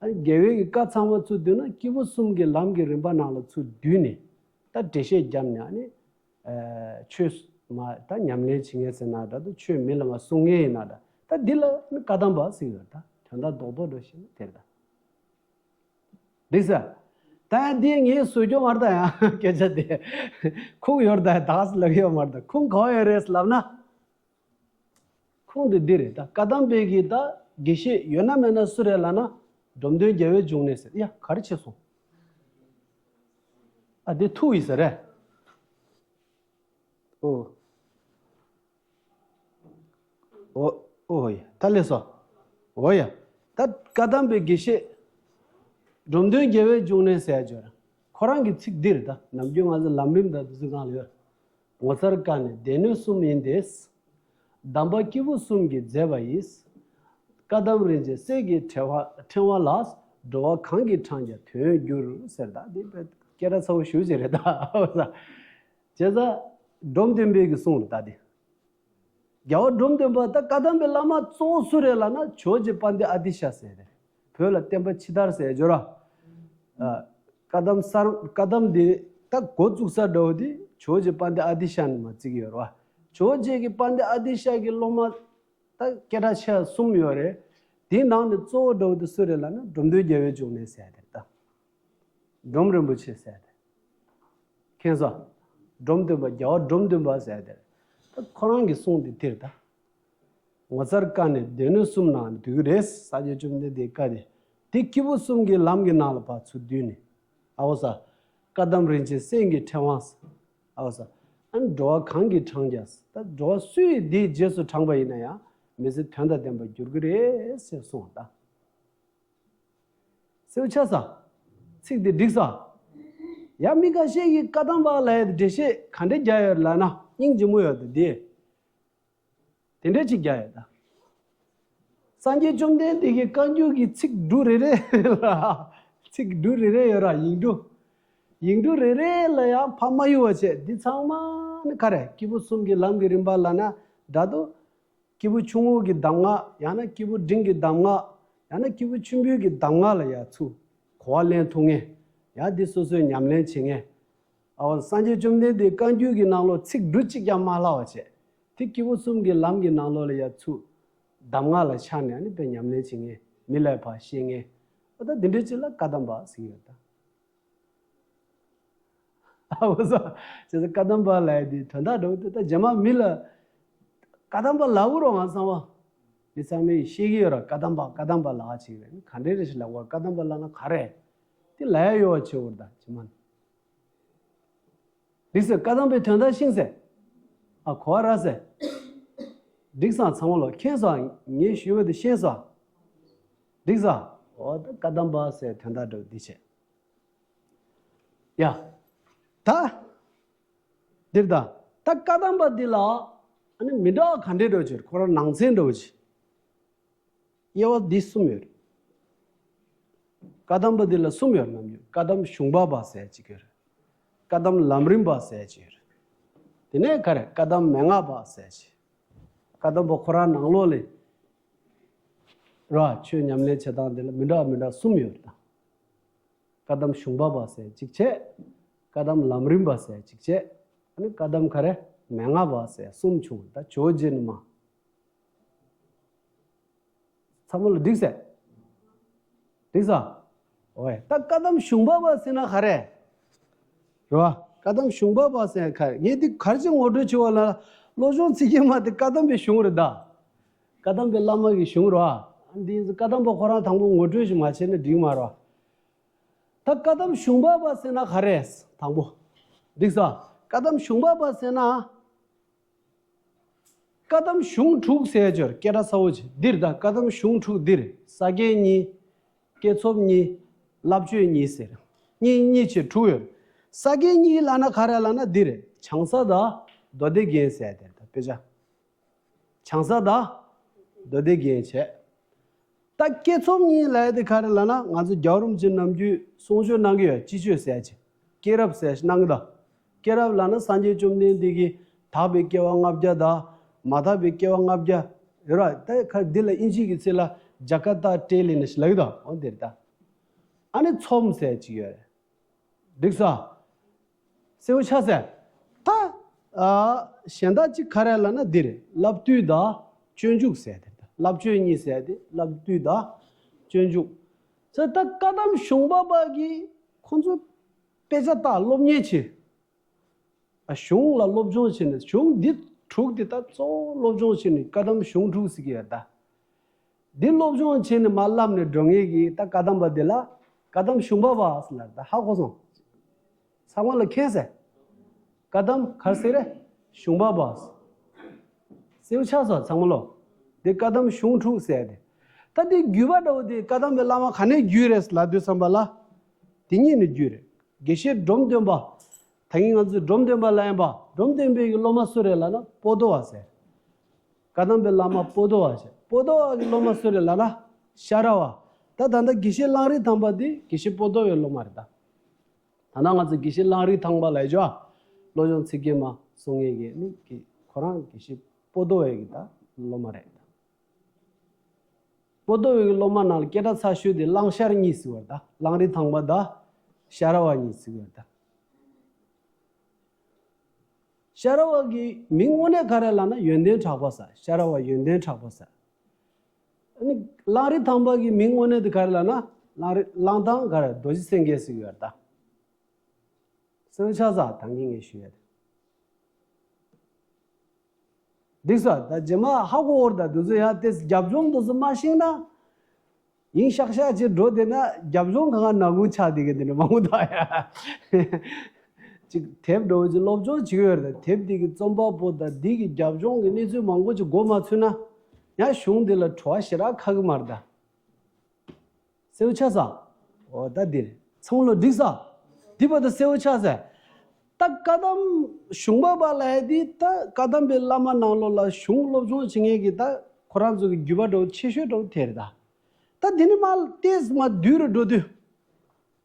ཨ་ནི་རྒྱལ་བའི་གི་བཀའ་ཚང་མ་ཚུར་བསྡུས་ན། སྐྱེས་བུ་གསུམ་གྱི་ལམ་གྱི་རིམ་པ་ནང་ལ་ཚུར་བསྡུས་ནས་ད་འགྲེལ་བཤད་བརྒྱབ་ནས། ཨ་ནི་ཨ་ཆོས་ མ་ད་ཉམས་ལེན་བྱེད་མཁན་ཟེར་ན་འདྲ་འདུག་ཆོས་མི་ལ་མ་གསུང་མཁན་ཡིན་ན་འདྲ། ད་འདི་ལ་ནི་བཀའ་གདམས་པ་ཟེར་ཡོད། ད་དོན་དག་རྡོག་རྡོག་འགྲོ་ཤེས་ན་དེར་ད། འགྲིག་ས། ད་ཡང་འདི་ངས་བཟོས་རྒྱུ་མ་རེད། ད་ཡང་སྐད་ཆ་དེ་ཁུངས་ཡོད་རེད། ད་ཡང་ད་ག་སེ་ལབ་ཡོད་མ་རེད། ད་ཁུངས་ག་པར་ཡོད་རེད་ལབ་ན། ཁུངས་དེ་འདི་རེད། ད་བཀའ་གདམས་པའི་གི་ད་དགེ་བཤེས་ཡོད་ན་མེད་ན་སུ་རེད་ལབ་ན། འབྲོམ་སྟོན་རྒྱལ་བའི་འབྱུང་གནས་ཟེར། ཡ་ག་རེ་བྱས་སོང་། ཨ་དེ་ཐུག་ཡིན་ས་རེད། ཨོ། ཨོ། ཨོ་ཡ། ད་ལེགས་སོ། ཨོ་ཡ། ད་བཀའ་གདམས་པའི་དགེ་བཤེས། འབྲོམ་སྟོན་རྒྱལ་བའི་འབྱུང་གནས་ཟེར་ཡ་ཅིག་ཡོད་རེད། ཁོ་རང་གི་ཚིག་འདི་རེད། ད་ནམ་རྒྱུན་ང་ཚོ་ལམ་རིམ་དང་དེ་ཚོའི་སྒང་ལ་ཡོད། ངོ་མཚར་དཀའ་གནད་སྡེ་སྣོད་གསུམ་ཡིན་ཏེ། གདམས་པ་སྐྱེས་བུ་གསུམ་གྱིས་མཛད་པ་ཡིས། བཀའ་གདམས་རིན་ཆེན་གསེར་གྱི་ཕྲེང་བ་ཕྲེང་བ་ལ། འགྲོ་བ་གང་གིས་བགྲངས་ཀྱང་དོན་འགྱུར་ཟེར། ད་འདི་དཔེ་སྐད་གྲགས་ཚ་བོ་ཞེ་པོ་ཅིག་རེད་ད། བྱས་ཙང་། འབྲོམ་སྟོན་པའི་གི་གསུང་རེད་ད་འདི། རྒྱལ་བ་འབྲོམ་སྟོན་པ་ད་བཀའ་གདམས་པའི་བླ་མ་གཙོ་བོ་སུ་རེད་ལབ་ན། ཇོ་བོ་རྗེ་དཔལ་ལྡན་ཨ་ཏི་ཤ་ཟེར་རེད། བོད་ལ་བསྟན་པ་ཕྱི་དར་ཟེར་ཡ་ཅིག་ཡོད་ར། ཨ། བཀའ་གདམས་གསར། བཀའ་གདམས་འདི་ད་འགོ་བཙུགས་ས་འདྲ་བོ་འདི་ཇོ་བོ་རྗེ་དཔལ་ལྡན་ཨ་ཏི་ཤ་ནས་མར་བརྩི་གི་ཡོད་རེད་བ། ཇོ་བོ་རྗེ་གི་དཔལ་ལྡན་ཨ་ཏི་ཤ་གི་སློབ་མ་ད་སྐད་གྲགས་ཆེ་བ་གསུམ་ཡོད་རེད། དེའི་ནང་ནས་གཙོ་བོ་འདྲ་བོ་འདི་སུ་རེད་ལབ་ན། འབྲོམ་སྟོན་རྒྱལ་བའི་འབྱུང་གནས་ཟེར་ཡ་དེ་རེད་ད། འབྲོམ་རིན་པོ་ཆེ་ཟེར་ཡ་དེ། མཁྱེན་སོང་། འབྲོམ་སྟོན་པ། རྒྱལ་བ་འབྲོམ་སྟོན་པ་ཟེར་ཡ་དེ། ད་ཁོ་རང་གི་གསུང་དེ་དེ་རེད་ད། ངོ་མཚར་དཀའ་གནད་སྡེ་སྣོད་གསུམ་ནང་འདུས་ཀྱི་རེད། སངས་རྒྱས་བཅོམ་ལྡན་འདས་བཀའ་དེ། དེ་སྐྱེས་བུ་གསུམ་གྱི་ལམ་གྱི་ནང་ལ་ཕར་ཚུར་བསྡུས་ནས། ཨའོ་ས། བཀའ་གདམས་རིན་ཆེན་གསེར་གྱི་ཕྲེང་བ་ས། ཨའོ་ས། ཨ་ནི་འགྲོ་བ་གང་གིས་བགྲངས་ཀྱང་ས། ད་འགྲོ་བ་སུ་ཡིས་འདིའི་རྗེས་སུ་འབྲངས་པ་ཡིན་ན་ཡང་། མི་ཚེ་དོན་དང་ལྡན་པར་འགྱུར་གྱི་རེད་ཟེར་གསུངས་པ་ད། གསལ་པོ་ཆགས་སོང་། ཚིག་དེ་འགྲིག་སོང་། ཡང་མི་ཁ་ཤས་ཀྱིས་བཀའ་གདམས་པ་ལབ་ཡ་དེ་འགྲེལ་བཤད་ག་འདྲས་རྒྱག་ཡོད་ལབ་ན། སྙིང་རྗེ་མོ་ཡོད་དེ་འདི། དེ་འདྲས་ཅིག་རྒྱག་ཡོད་ད། སངས་རྒྱས་བཅོམ་ལྡན་འདས་ཀྱི་བཀའ་འགྱུར་གྱི་ཚིག་འབྲུ་རེ་རེ་ལ། ཚིག་འབྲུ་རེ་རེ་ཡོད་ར། ཡིག་འབྲུ། ཡིག་འབྲུ་རེ་རེ་ལ་ཡང་ཕར་མ་གཡུག་པ་བྱས། འདི་ཚང་མ་ནི་ག་རེ། སྐྱེས་བུ་གསུམ་གྱི་ལམ་གྱི་རིམ་པ་ལབ་ན་འདྲ་འདུག་སྐྱེས་བུ་ཆུང་ངུ་གི་གདམས་ངག་ཡང་ན་སྐྱེས་བུ་འབྲིང་གི་གདམས་ངག་ཡང་ན་སྐྱེས་བུ་ཆེན་པོའི་གི་གདམས་ངག་ལ་ཡ་ཚུར་གོ་བ་ལེན་ཐུབ་ངེས། ཡང་འདི་སོ་སོས་ཉམས་ལེན་བྱེད་ངེས། ཨའོ། སངས་རྒྱས་བཅོམ་ལྡན་འདས་བཀའ་འགྱུར་གྱི་ནང་ལོགས་ཚིག་འབྲུ་གཅིག་ཀྱང་མ་བརླག་པ་བྱས། དེ་སྐྱེས་བུ་གསུམ་གྱི་ལམ་གྱི་ནང་ལོགས་ལ་ཡ་ཚུར་གདམས་ངག་ལ་ཆགས་ནས་ཨ་ནི་དཔེ་ཉམས་ལེན་བྱེད་ངེས། མི་ལ་ཕར་བཤད་ངེས། ཨོ་ད་འདི་འདྲ་ཅིག་ལ་བཀའ་གདམས་པ་ཟེར་གྱི་ཡོད་ད། ཨ་འོ་ས། བྱས་ཙང་བཀའ་གདམས་པ་ལབ་ཡ་དེ་དོན་དག་འདྲ་བོ་དེ་ད་རྗེས་མ་མི་ལ་བཀའ་གདམས་པ་ལབ་དགོས་རེད་བ། ང་ཚང་མ། མི་ཚང་མས་ཤེས་ཀྱི་ཡོད་རེད། བཀའ་གདམས་པ་བཀའ་གདམས་པ་ལབ་ཅིག་རེད། ག་འདྲས་རེད་ཞེས་ལབ་དགོས་རེད། བཀའ་གདམས་པ་ལབ་ན་ག་རེ། དེ་ལབ་ཡ་ཡོད་པ་བྱེད་དགོས་རེད་ད་རྗེས་མ་ནས། འགྲིག་སོང་། བཀའ་གདམས་པའི་དོན་དག་ཤེས་སོང་། ཨ་གོ་བ་རག་སོང་། འགྲིག་སོང་། ཚང་མ་ལོ་མཁྱེན་སོང་། ངས་ཞུས་པ་དེ་ཤེས་སོང་། འགྲིག་སོང་། འོ་ད་བཀའ་གདམས་པ་ཟེར་དོན་དག་འདྲ་བོ་འདི་བྱས། ཡ། ད། འདིར་ད། ད་བཀའ་གདམས་པ་འདི་ལ། ཨ་ནི་མི་འདྲ་བ་ག་འདྲས་འདྲ་བོ་ཅིག་ཁོ་རང་ནང་ཚན་འདྲ་བོ་ཅིག་དབྱེ་བ་འདི་གསུམ་ཡོད་རེད། བཀའ་གདམས་པ་འདི་ལ་གསུམ་ཡོད་རེད། ནམ་རྒྱུན་བཀའ་གདམས་གཞུང་པ་པ་ཟེར་གཅིག་ཡོད་རེད། བཀའ་གདམས་ལམ་རིམ་པ་ཟེར་གཅིག་ཡོད་རེད། དེ་ནས་ག་རེ། བཀའ་གདམས་མན་ངག་པ་ཟེར་གཅིག་བཀའ་གདམས་པ་ཁོ་རང་ནང་ལོགས་ལ། ར་ཆོས་ཉམས་ལེན་བྱེད་སྟངས་འདི་ལ་མི་འདྲ་བ་མི་འདྲ་གསུམ་ཡོད་རེད་ད། བཀའ་གདམས་གཞུང་པ་པ་ཟེར་གཅིག་བྱས། བཀའ་གདམས་ལམ་རིམ་པ་ཟེར་གཅིག་བྱས། ཨ་ནི་བཀའ་གདམས་ག་རེ། མན་ངག་པ་ཟེར་གསུམ་བྱུང་། ད་ཇོ་བོ་རྗེ་ནས་མར། ཚང་མ་ལ་འགྲིག་སོང་། འགྲིག་སོང་། འོ་ཡ། ད་བཀའ་གདམས་གཞུང་པ་པ་ཟེར་ན་ག་རེ། རེད་བ། བཀའ་གདམས་གཞུང་པ་པ་ཟེར་ན་ག་རེ། ངས་འདི་ག་རེ་བྱས་ངོ་སྤྲོད་བྱེད་པ་ལ། བློ་སྦྱོང་བྱེད་ཀྱི་མ་དེ་བཀའ་གདམས་པའི་གཞུང་རེད་ད། བཀའ་གདམས་པའི་བླ་མ་གི་གཞུང་རེད་བ། འདི་བཀའ་གདམས་པ་ཁོ་རང་དང་པོ་ངོ་སྤྲོད་ཞིག་མ་བྱས་ན་འགྲིག་མ་རེད་བ། ད་བཀའ་གདམས་གཞུང་པ་པ་ཟེར་ན་ག་རེ། དང་པོ། འགྲིག་སོང་། བཀའ་གདམས་གཞུང་པ་པ་ཟེར་ན། བཀའ་གདམས་གཞུང་དྲུག་ཟེར་ཡ་ཅིག་ཡོད་རེད། སྐད་གྲགས་ཚ་བོ་ཅིག་འདིར་ད་བཀའ་གདམས་གཞུང་དྲུག་འདིར། ས་སྐྱ་གཉིས། བསྐྱེད་རྫོགས་གཉིས། བསླབ་བྱ་གཉིས་ཟེར། གཉིས་གཉིས་བྱས་དྲུག་ཡོད་རེད། ས་སྐྱ་གཉིས་ལབ་ན་ག་རེ་ལབ་ན་འདིར། བྱང་ས་དང་མདོ་སྡེ་རྒྱན་ཟེར་ཡ་དེ་རེད། ད་དཔེ་ཆ། བྱང་ས་དང་མདོ་སྡེ་རྒྱན་བྱས། ད་བསྐྱེད་རྫོགས་གཉིས་ལབ་ཡ་དེ་ག་རེ་ལབ་ན། ང་ཚོ་རྒྱལ་བ་རིན་པོ་ཆེ་ནམ་རྒྱུན་གསུང་ཆོས་གནང་གི་ཡོད། སྤྱི་ཆོས་ཟེར་ཡ་ཅིག་སྐྱེས་རབས་ཟེར་ཡ་ཅིག་གནང་གི་ད། སྐྱེས་རབས་ལབ་ན་སངས་རྒྱས་བཅོམ་ལྡན་འདས་ཀྱིས་དག་པའི་སྐྱེ་བ་ལྔ་བརྒྱ་དང་མ་དག་པའི་སྐྱེ་བ་ལྔ་བརྒྱ་ཡོད་ར། ད་ཁ་འདི་ལ་དབྱིན་ཇིའི་གི་ཚིག་ལ་ཇ་ཀ་ཏ་ཏྲེ་ལེ་ནི་ཞིག་ལབ་ཀྱི་ད། འོ་འདིར་ད། ཨ་ནི་ཚོམས་ཟེར་ཡ་ཅིག་ཡོད་རེད། འགྲིག་སོང་། གསལ་པོ་ཆགས་སོང་། ད། ཨ། གཞན་དག་ཅིག་ག་རེ་ལབ་ན་འདི་རེད། བསླབ་བཏུས་དང་སྤྱོད་འཇུག་ཟེར་དེ། བསླབ་སྤྱོད་གཉིས་ཟེར་དེ། བསླབ་བཏུས་དང་སྤྱོད་འཇུག་ཟེར། ད་བཀའ་གདམས་གཞུང་པ་པ་གིས་ཁོང་ཚོ་དཔེ་ཆ་ལྟ་སློབ་གཉེར་བྱེད། ཨ། གཞུང་ལ་སློབ་སྦྱོང་བྱེད་ནས། གཞུང་འདི་དྲུག་འདི་ད་གཙོ་བོ་སློབ་སྦྱོང་བྱེད་ནས་བཀའ་གདམས་གཞུང་དྲུག་ཟེར་གྱི་ཡོད་ད། འདི་སློབ་སྦྱོང་བྱས་ནས་མར་བསླབས་ནས་འགྲོ་མཁན་གྱི་ད་བཀའ་གདམས་པ་འདི་ལ་བཀའ་གདམས་གཞུང་པ་པ་ཟེར་ལབ་ད། ཧ་གོ་སོང་། ཚང་མ་ལ་མཁྱེན་ཟེར། བཀའ་གདམས་ག་རེ་ཟེར་རེད། གཞུང་པ་པ་ཟེར། གསལ་པོ་ཆགས་སོང་ཚང་མ་ལོ། འདི་བཀའ་གདམས་གཞུང་དྲུག་ཟེར་ཏེ། ད་འདི་བརྒྱུད་པ་འདྲ་བོ་དེ་བཀའ་གདམས་པའི་བླ་མ་ག་ནས་བརྒྱུད་རེད་ལབ་དུས་ཙམ་པ་ལ། དེ་གཉིས་ནས་བརྒྱུད་རེད། དགེ་བཤེས་འབྲོམ་སྟོན་པ། ད་གིན་ང་ཚོས་འབྲོམ་སྟོན་པ་ལབ་ཡིན་པ། འབྲོམ་སྟོན་པའི་གི་སློབ་མ་སུ་རེད་ལབ་ན་པོ་ཏོ་བ་ཟེར། བཀའ་གདམས་པའི་བླ་མ་པོ་ཏོ་བ་ཟེར། པོ་ཏོ་བ་གི་སློབ་མ་སུ་རེད་ལབ་ན་ཤ་ར་བ། ད་ད་ལྟ་དགེ་བཤེས་གླང་རི་ཐང་པ་འདི་དགེ་བཤེས་པོ་ཏོ་བའི་སློབ་མ་རེད་ད། ད་ལྟ་ང་ཚོ་དགེ་བཤེས་གླང་རི་ཐང་པ་ལབ་ཡོད་ཅོ། བློ་སྦྱོང་ཚིག་བརྒྱད་མ་གསུང་མཁན་གྱི་ནི་གི་ཁོ་རང་དགེ་བཤེས་པོ་ཏོ་བའི་གི་ད་སློབ་མ་རེད་ད། པོ་ཏོ་བའི་གི་སློབ་མ་ནང་ལ་སྐད་གྲགས་ཚ་ཤོས་དེ་གླང་ཤར་གཉིས་ཟེར་བ་རེད་ད། གླང་རི་ཐང་པ་དང་ཤ་ར་བ་གཉིས་ཟེར་བ་རེད་ད། ཤ་ར་བ་གི་མིང་དངོས་གནས་ག་རེ་ལབ་ན་ཡོན་ཏན་གྲགས་པ་ཟེར། ཤ་ར་བ་ཡོན་ཏན་གྲགས་པ་ཟེར། ཨ་ནི་གླང་རི་ཐང་པ་གི་མིང་དངོས་གནས་དེ་ག་རེ་ལབ་ན་གླང་རི་གླང་ཐང་ག་རེ་རྡོ་རྗེ་སེང་གེ་ཟེར་གྱི་ཡོད་རེད་ད། གསལ་པོ་ཆགས་སོང་། ད་གིན་ངས་ཞུས་ཡ་དེ། འགྲིག་སོང་། ད་རྗེས་མ་ཧ་གོ་བར་ད་དུས་ཚོད་ཡ་དེ་རྒྱབ་ལྗོངས་དུས་ཚོད་མ་ཤེས་ན། ཡིན་ཤག་ཤག་ཅིག་འགྲོ་བསྡད་ན་རྒྱབ་ལྗོངས་གང་ག་ནག་ཁུང་ཆགས་བསྡད་མཁན་དེ་འདྲ་མང་པོ་འདུག་ཡ། ཅིག་དེབ་འདྲ་བོ་ཅིག་སློབ་སྦྱོང་བྱེད་ཀྱི་ཡོད་རེད། དེབ་འདི་གི་རྩོམ་པ་པོ་དང་འདི་གི་རྒྱབ་ལྗོངས་ཀྱི་གནས་ཚུལ་མང་པོ་ཅིག་མགོ་མ་ཚོས་ན། ཡང་གཞུང་འདི་ལ་བྲོ་བ་ཞེ་དྲག་ཁ་གི་མ་རེད་ད། གསལ་པོ་ཆགས་སོང་། འོ་ད་འདིར་ཚང་མ་ལོ་འགྲིག་སོང་། འདི་བར་དུ་གསལ་པོ་ཆགས་སོང་། ད་བཀའ་གདམས་གཞུང་པ་པ་ལབ་ཡ་འདི་ད་བཀའ་གདམས་པའི་བླ་མ་ནང་ལོགས་ལ་གཞུང་སློབ་སྦྱོང་བྱེད་མཁན་གྱི་ད་ཁོ་རང་ཚོ་གི་བརྒྱུད་པ་འདྲ་བོ་ཆེ་ཤོས་འདྲ་བོ་དེ་རེད་ད། ད་འདི་ནི་མ་ལྟས་མ་བསྡུས་རུ་འགྲོ་དུས།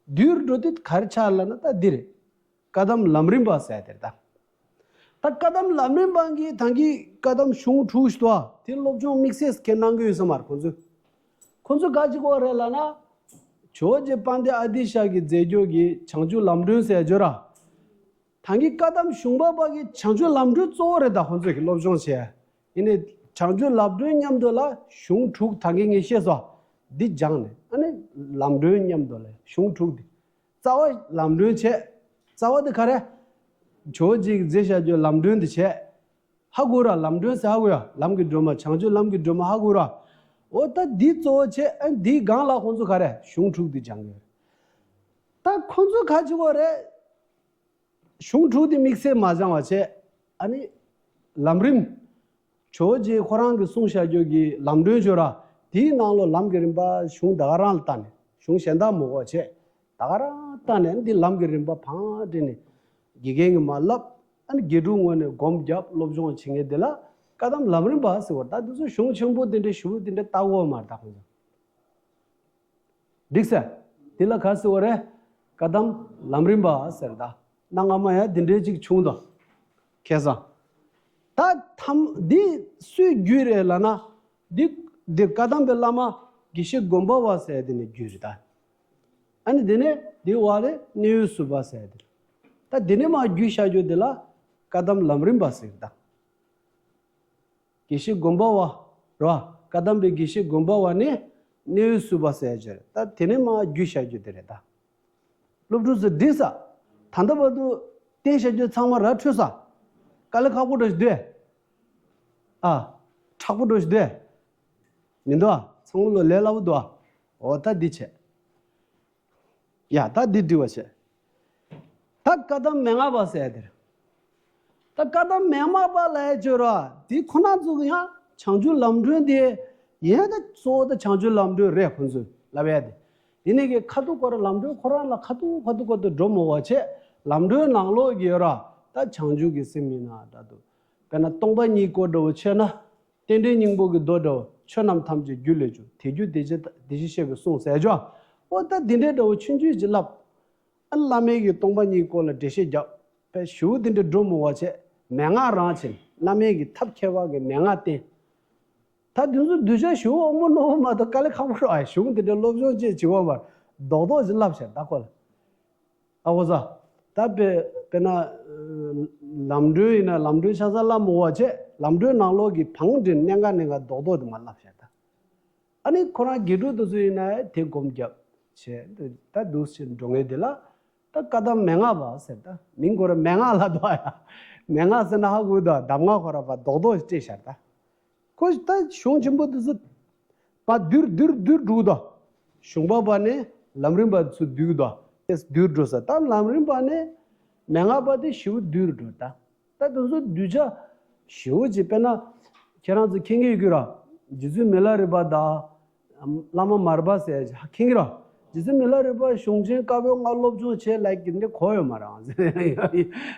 བསྡུས་རུ་འགྲོ་དུས་ག་རེ་ཆགས་ལབ་ན་ད་འདི་རེད། བཀའ་གདམས་ལམ་རིམ་པ་ཟེར་དེ་རེད་ད། ད་བཀའ་གདམས་ལམ་རིམ་པ་གིས་ད་གིན་བཀའ་གདམས་གཞུང་དྲུག་ཞིག་འདུག་ཨ། དེ་སློབ་སྦྱོང་དམིགས་བསལ་གྱི་གནང་གི་ཡོད་ས་མ་རེད་ཁོང་ཚོས། ཁོང་ཚོས་ག་ཅིག་གོ་རེད་ལབ་ན། ཇོ་བོ་རྗེ་དཔལ་ལྡན་ཨ་ཏི་ཤ་གི་མཛད་སྤྱོད་ཀྱི་བྱང་ཆུབ་ལམ་སྒྲོན་ཟེར་ཡ་ཅིག་ཡོད་ར། ད་གིན་བཀའ་གདམས་གཞུང་པ་པ་གི་བྱང་ཆུབ་ལམ་སྒྲོན་གཙོ་བོ་རེད་ད་ཁོང་ཚོས་ཀྱི་སློབ་སྦྱོང་བྱས། ཡིན་ནའི་བྱང་ཆུབ་ལམ་སྒྲོན་མཉམ་དུ་ལ་གཞུང་དྲུག་ད་གིན་ངས་བཤད་སོང་། འདི་སྦྱངས་ནས་ཨ་ནི་ལམ་སྒྲོན་མཉམ་དུ་ལ་གཞུང་དྲུག་འདི། རྩ་བ་ལམ་སྒྲོན་བྱས། རྩ་བ་འདི་ག་རེ། ཇོ་བོ་རྗེ་གིས་མཛད་བཞག་རྒྱུ་ལམ་སྒྲོན་འདི་བྱས། ཧ་གོ་ར། ལམ་སྒྲོན་ཟེར་ཧ་གོ་ཡ། ལམ་གྱི་སྒྲོན་མ། བྱང་ཆུབ་ལམ་གྱི་སྒྲོན་མ་ཧ་གོ་ར། འོ་ད་འདི་གཙོ་བོ་བྱས། ཨ་འདིའི་སྒང་ལ་ཁོང་ཚོ་ག་རེ་གཞུང་དྲུག་འདི་སྦྱང་གི་ཡོད་རེད། ད་ཁོང་ཚོ་ག་ཅིག་གོ་རེད། གཞུང་དྲུག་དེ་དམིགས་བསལ་མ་སྦྱང་བ་བྱས། ཨ་ནི་ལམ་རིམ། ཇོ་བོ་རྗེ་ཁོ་རང་གིས་གསུངས་བཞག་རྒྱུ་གི་ལམ་སྒྲོན་ཅིག་ཡོད་ར། དེའི་ནང་ལོགས་ལམ་གྱི་རིམ་པ་གཞུང་ད་ག་རང་ལ་བལྟས་ནས། གཞུང་གཞན་དག་མ་གོ་བ་བྱས། ད་ག་རང་བལྟས་ནས་འདི་ལམ་གྱི་རིམ་པ་ཕར་དྲན་ནས། དགེ་རྒན་གྱིས་མར་བསླབ། ཨ་ནི་དགེ་ཕྲུག་ངོས་ནས་སྒོམ་བརྒྱབ། སློབ་སྦྱོང་བྱེད་མཁན་དེ་ལ་བཀའ་གདམས་ལམ་རིམ་པ་ཟེར་བ། ད་དེ་ཚོ་གཞུང་ཆེན་པོ་དེ་འདྲའི་ཞེ་པོ་དེ་འདྲའི་ལྟ་གོ་བ་མ་རེད་ད་ཁོང་ཚོ། འགྲིག་ཟེར། འདི་ལ་ག་ཟེར་བ་རེད། བཀའ་གདམས་ལམ་རིམ་པ་ཟེར་ད། གནའ་སྔ་མོ་ཡང་འདི་འདྲའི་ཅིག་བྱུང་དོ། ཁ་སང་། ད་ཐམ་འདི་སུས་བརྒྱུད་རེད་ལབ་ན། འདི་འདི་བཀའ་གདམས་པའི་བླ་མ་དགེ་བཤེས་སྒོམ་པ་བ་ཟེར་དེ་ནས་བརྒྱུད་རེད་ད། ཨ་ནི་དེ་ནས་འདི་བ་རེད། གནས་ཡུལ་ཟུར་པ་ཟེར་དེ་རེད། ད་དེ་ནས་མར་བརྒྱུད་བཞག་རྒྱུ་དེ་ལ་བཀའ་གདམས་ལམ་རིམ་པ་ཟེར་ད། དགེ་བཤེས་སྒོམ་པ་བ་ར། བཀའ་གདམས་པའི་དགེ་བཤེས་སྒོམ་པ་བ་ནི་གནས་ཡུལ་ཟུར་པ་ཟེར་ཡ་ཅིག་རེད། ད་དེ་ནས་མར་བརྒྱུད་བཞག་རྒྱུ་དེ་རེད་ད། སློབ་ཕྲུག་ཚོ་འགྲིག་ས། ད་ལྟ་བར་དུ་བསྟན་བཞག་རྒྱུ་ཚང་མ་ར་འཕྲོད་ས། དཀའ་ལས་ཁག་པོ་འདྲ་ཞིག་འདུག་ཨ། ཨ། མཁྲེགས་པོ་འདྲ་ཞིག་འདུག་ཨ། མི་འདུག་ཨ། ཚང་མ་ལོ་ལས་སླ་པོ་འདུག་ཨ། འོ་ད་འདི་བྱས། ཡ་ད་འདི་འདྲི་བ་བྱས། ད་བཀའ་གདམས་མན་ངག་པ་ཟེར་ཡ་དེ་རེད། ད་བཀའ་གདམས་མན་ངག་པ་ལབ་ཡ་ཅིག་ཡོད་ར། དེ་ཁོ་ན་ཚོ་གི་ཡང་བྱང་ཆུབ་ལམ་སྒྲོན་དེ་ཡིན་ད། གཙོ་བོ་ད་བྱང་ཆུབ་ལམ་སྒྲོན་རེད་ཁོ་ཚོས་ལབ་ཡ་དེ། ཡིན་ནའི་གི་ཁ་ཐུག་ཁོ་ར་ལམ་སྒྲོན་ཁོ་རང་ལ་ཁ་ཐུག་ཁ་ཐུག་ཁ་ཐུག་འགྲོ་མི་བ་བྱས། ལམ་སྒྲོན་ནང་ལོགས་ཀྱི་ཡོད་ར། ད་བྱང་ཆུབ་ཀྱི་སེམས་ཡིན་ན་འདྲ་འདུག་དཔེར་ན་སྟོང་པ་ཉིད་སྐོར་འདྲ་བོ་ཆོད་ན། རྟེན་འབྲེལ་སྙིང་པོ་གི་མདོ་འདྲ་བོ། ཆོས་རྣམས་ཐམས་ཅད་རྒྱུ་ལས་བྱུང་། དེ་རྒྱུ་དེ་བཞིན་དེ་བཞིན་གཤེགས་པའི་གསུང་ཟེར་ཅོ། ཨོ་ད་འདི་འདྲའི་འདྲ་བོ་ཆུང་ཆུང་ཅིག་བསླབ། ཨ་བླ་མའི་གི་སྟོང་པ་ཉིད་སྐོར་ལ་འགྲེལ་བཤད་རྒྱབ། དཔེ་ཞེ་པོ་འདི་འདྲ་འགྲོ་མི་བ་བྱས། མན་ངག་རང་བྱས། བླ་མའི་གི་ཐབས་མཁས་པ་གི་མན་ངག་བསྟན། ད་འདི་ཚོ་གདུལ་བྱ་ཞེ་པོ་དབང་པོ་རྣོན་པོ་མ་གཏོགས་དཀའ་ལས་ཁག་པོ་རེད་ཨ། ཞེ་པོ་འདི་འདྲ་སློབ་སྦྱོང་བྱེད་བྱེད་པ་མ་རེད། རྡོག་རྡོག་ཅིག་བསླབ་བྱས་ད་ཁོ་ལ། ཨ་ཁོ་ཚོ། ད་དཔེ་དཔེར་ན། ཨ། ལམ་གྲོན་ཡིན་ན་ལམ་གྲོན་ཆ་ཚང་བསླབ་མི་དགོས་པ་བྱས། ལམ་གྲོན་ནང་ལོགས་ཀྱི་བང་འགྲན་གནད་འགག་གནད་འགག་རྡོག་རྡོག་དེ་མར་བསླབ་བཞག་ད། ཨ་ནི་ཁོ་རང་དགེ་ཕྲུག་དེ་ཚོ་ཡིན་ན་དེ་སྒོམ་རྒྱབ་བྱས་ད་འདུག་སེ་འགྲོ་མཁན་དེ་ལ། ད་བཀའ་གདམས་མན་ངག་པ་ཟེར། ད་མིང་ཁོ་རང་མན་ངག་ལབ་འདུག་ཨ་ཡ། མན་ངག་ཟེར་ན་ཧ་གོ་འདུག་གདམས་ངག་ཁོ་རང་པ་རྡོག་རྡོག་ཅིག་སྤྲད་བཞག་ད། ཁོ་ད་གཞུང་ཆེན་པོ་དེ་ཚོ་པ་བསྡུས་བསྡུས་བསྡུས་འགྲོ་གི་འདུག་གཞུང་པ་པ་ནས་ལམ་རིམ་པ་ཚོ་བསྡུས་གི་འདུག་དེ་བསྡུས་འགྲོ་ས། ད་ལམ་རིམ་པ་ནས་མན་ངག་པ་དེ་ཞེ་པོ་བསྡུས་འགྲོ་ད། ད་དེ་ཚོ་གདུལ་བྱ་ཞེ་པོ་ཅིག་དཔེར་ན་ཁྱེད་རང་ཚོ་མཁྱེན་གྱི་ཡོད་ཀྱི་ར། རྗེ་བཙུན་མི་ལ་རས་པ་དང་བླ་མ་མར་པ་ཟེར་མཁྱེན་གྱི་ར། རྗེ་བཙུན་མི་ལ་རས་པ་གཞུང་ཆེན་བཀའ་པོད་ལྔ་སློབ་སྦྱོང་བྱས་ལ་གི་འདི་གོ་ཡོད་མ་རེད།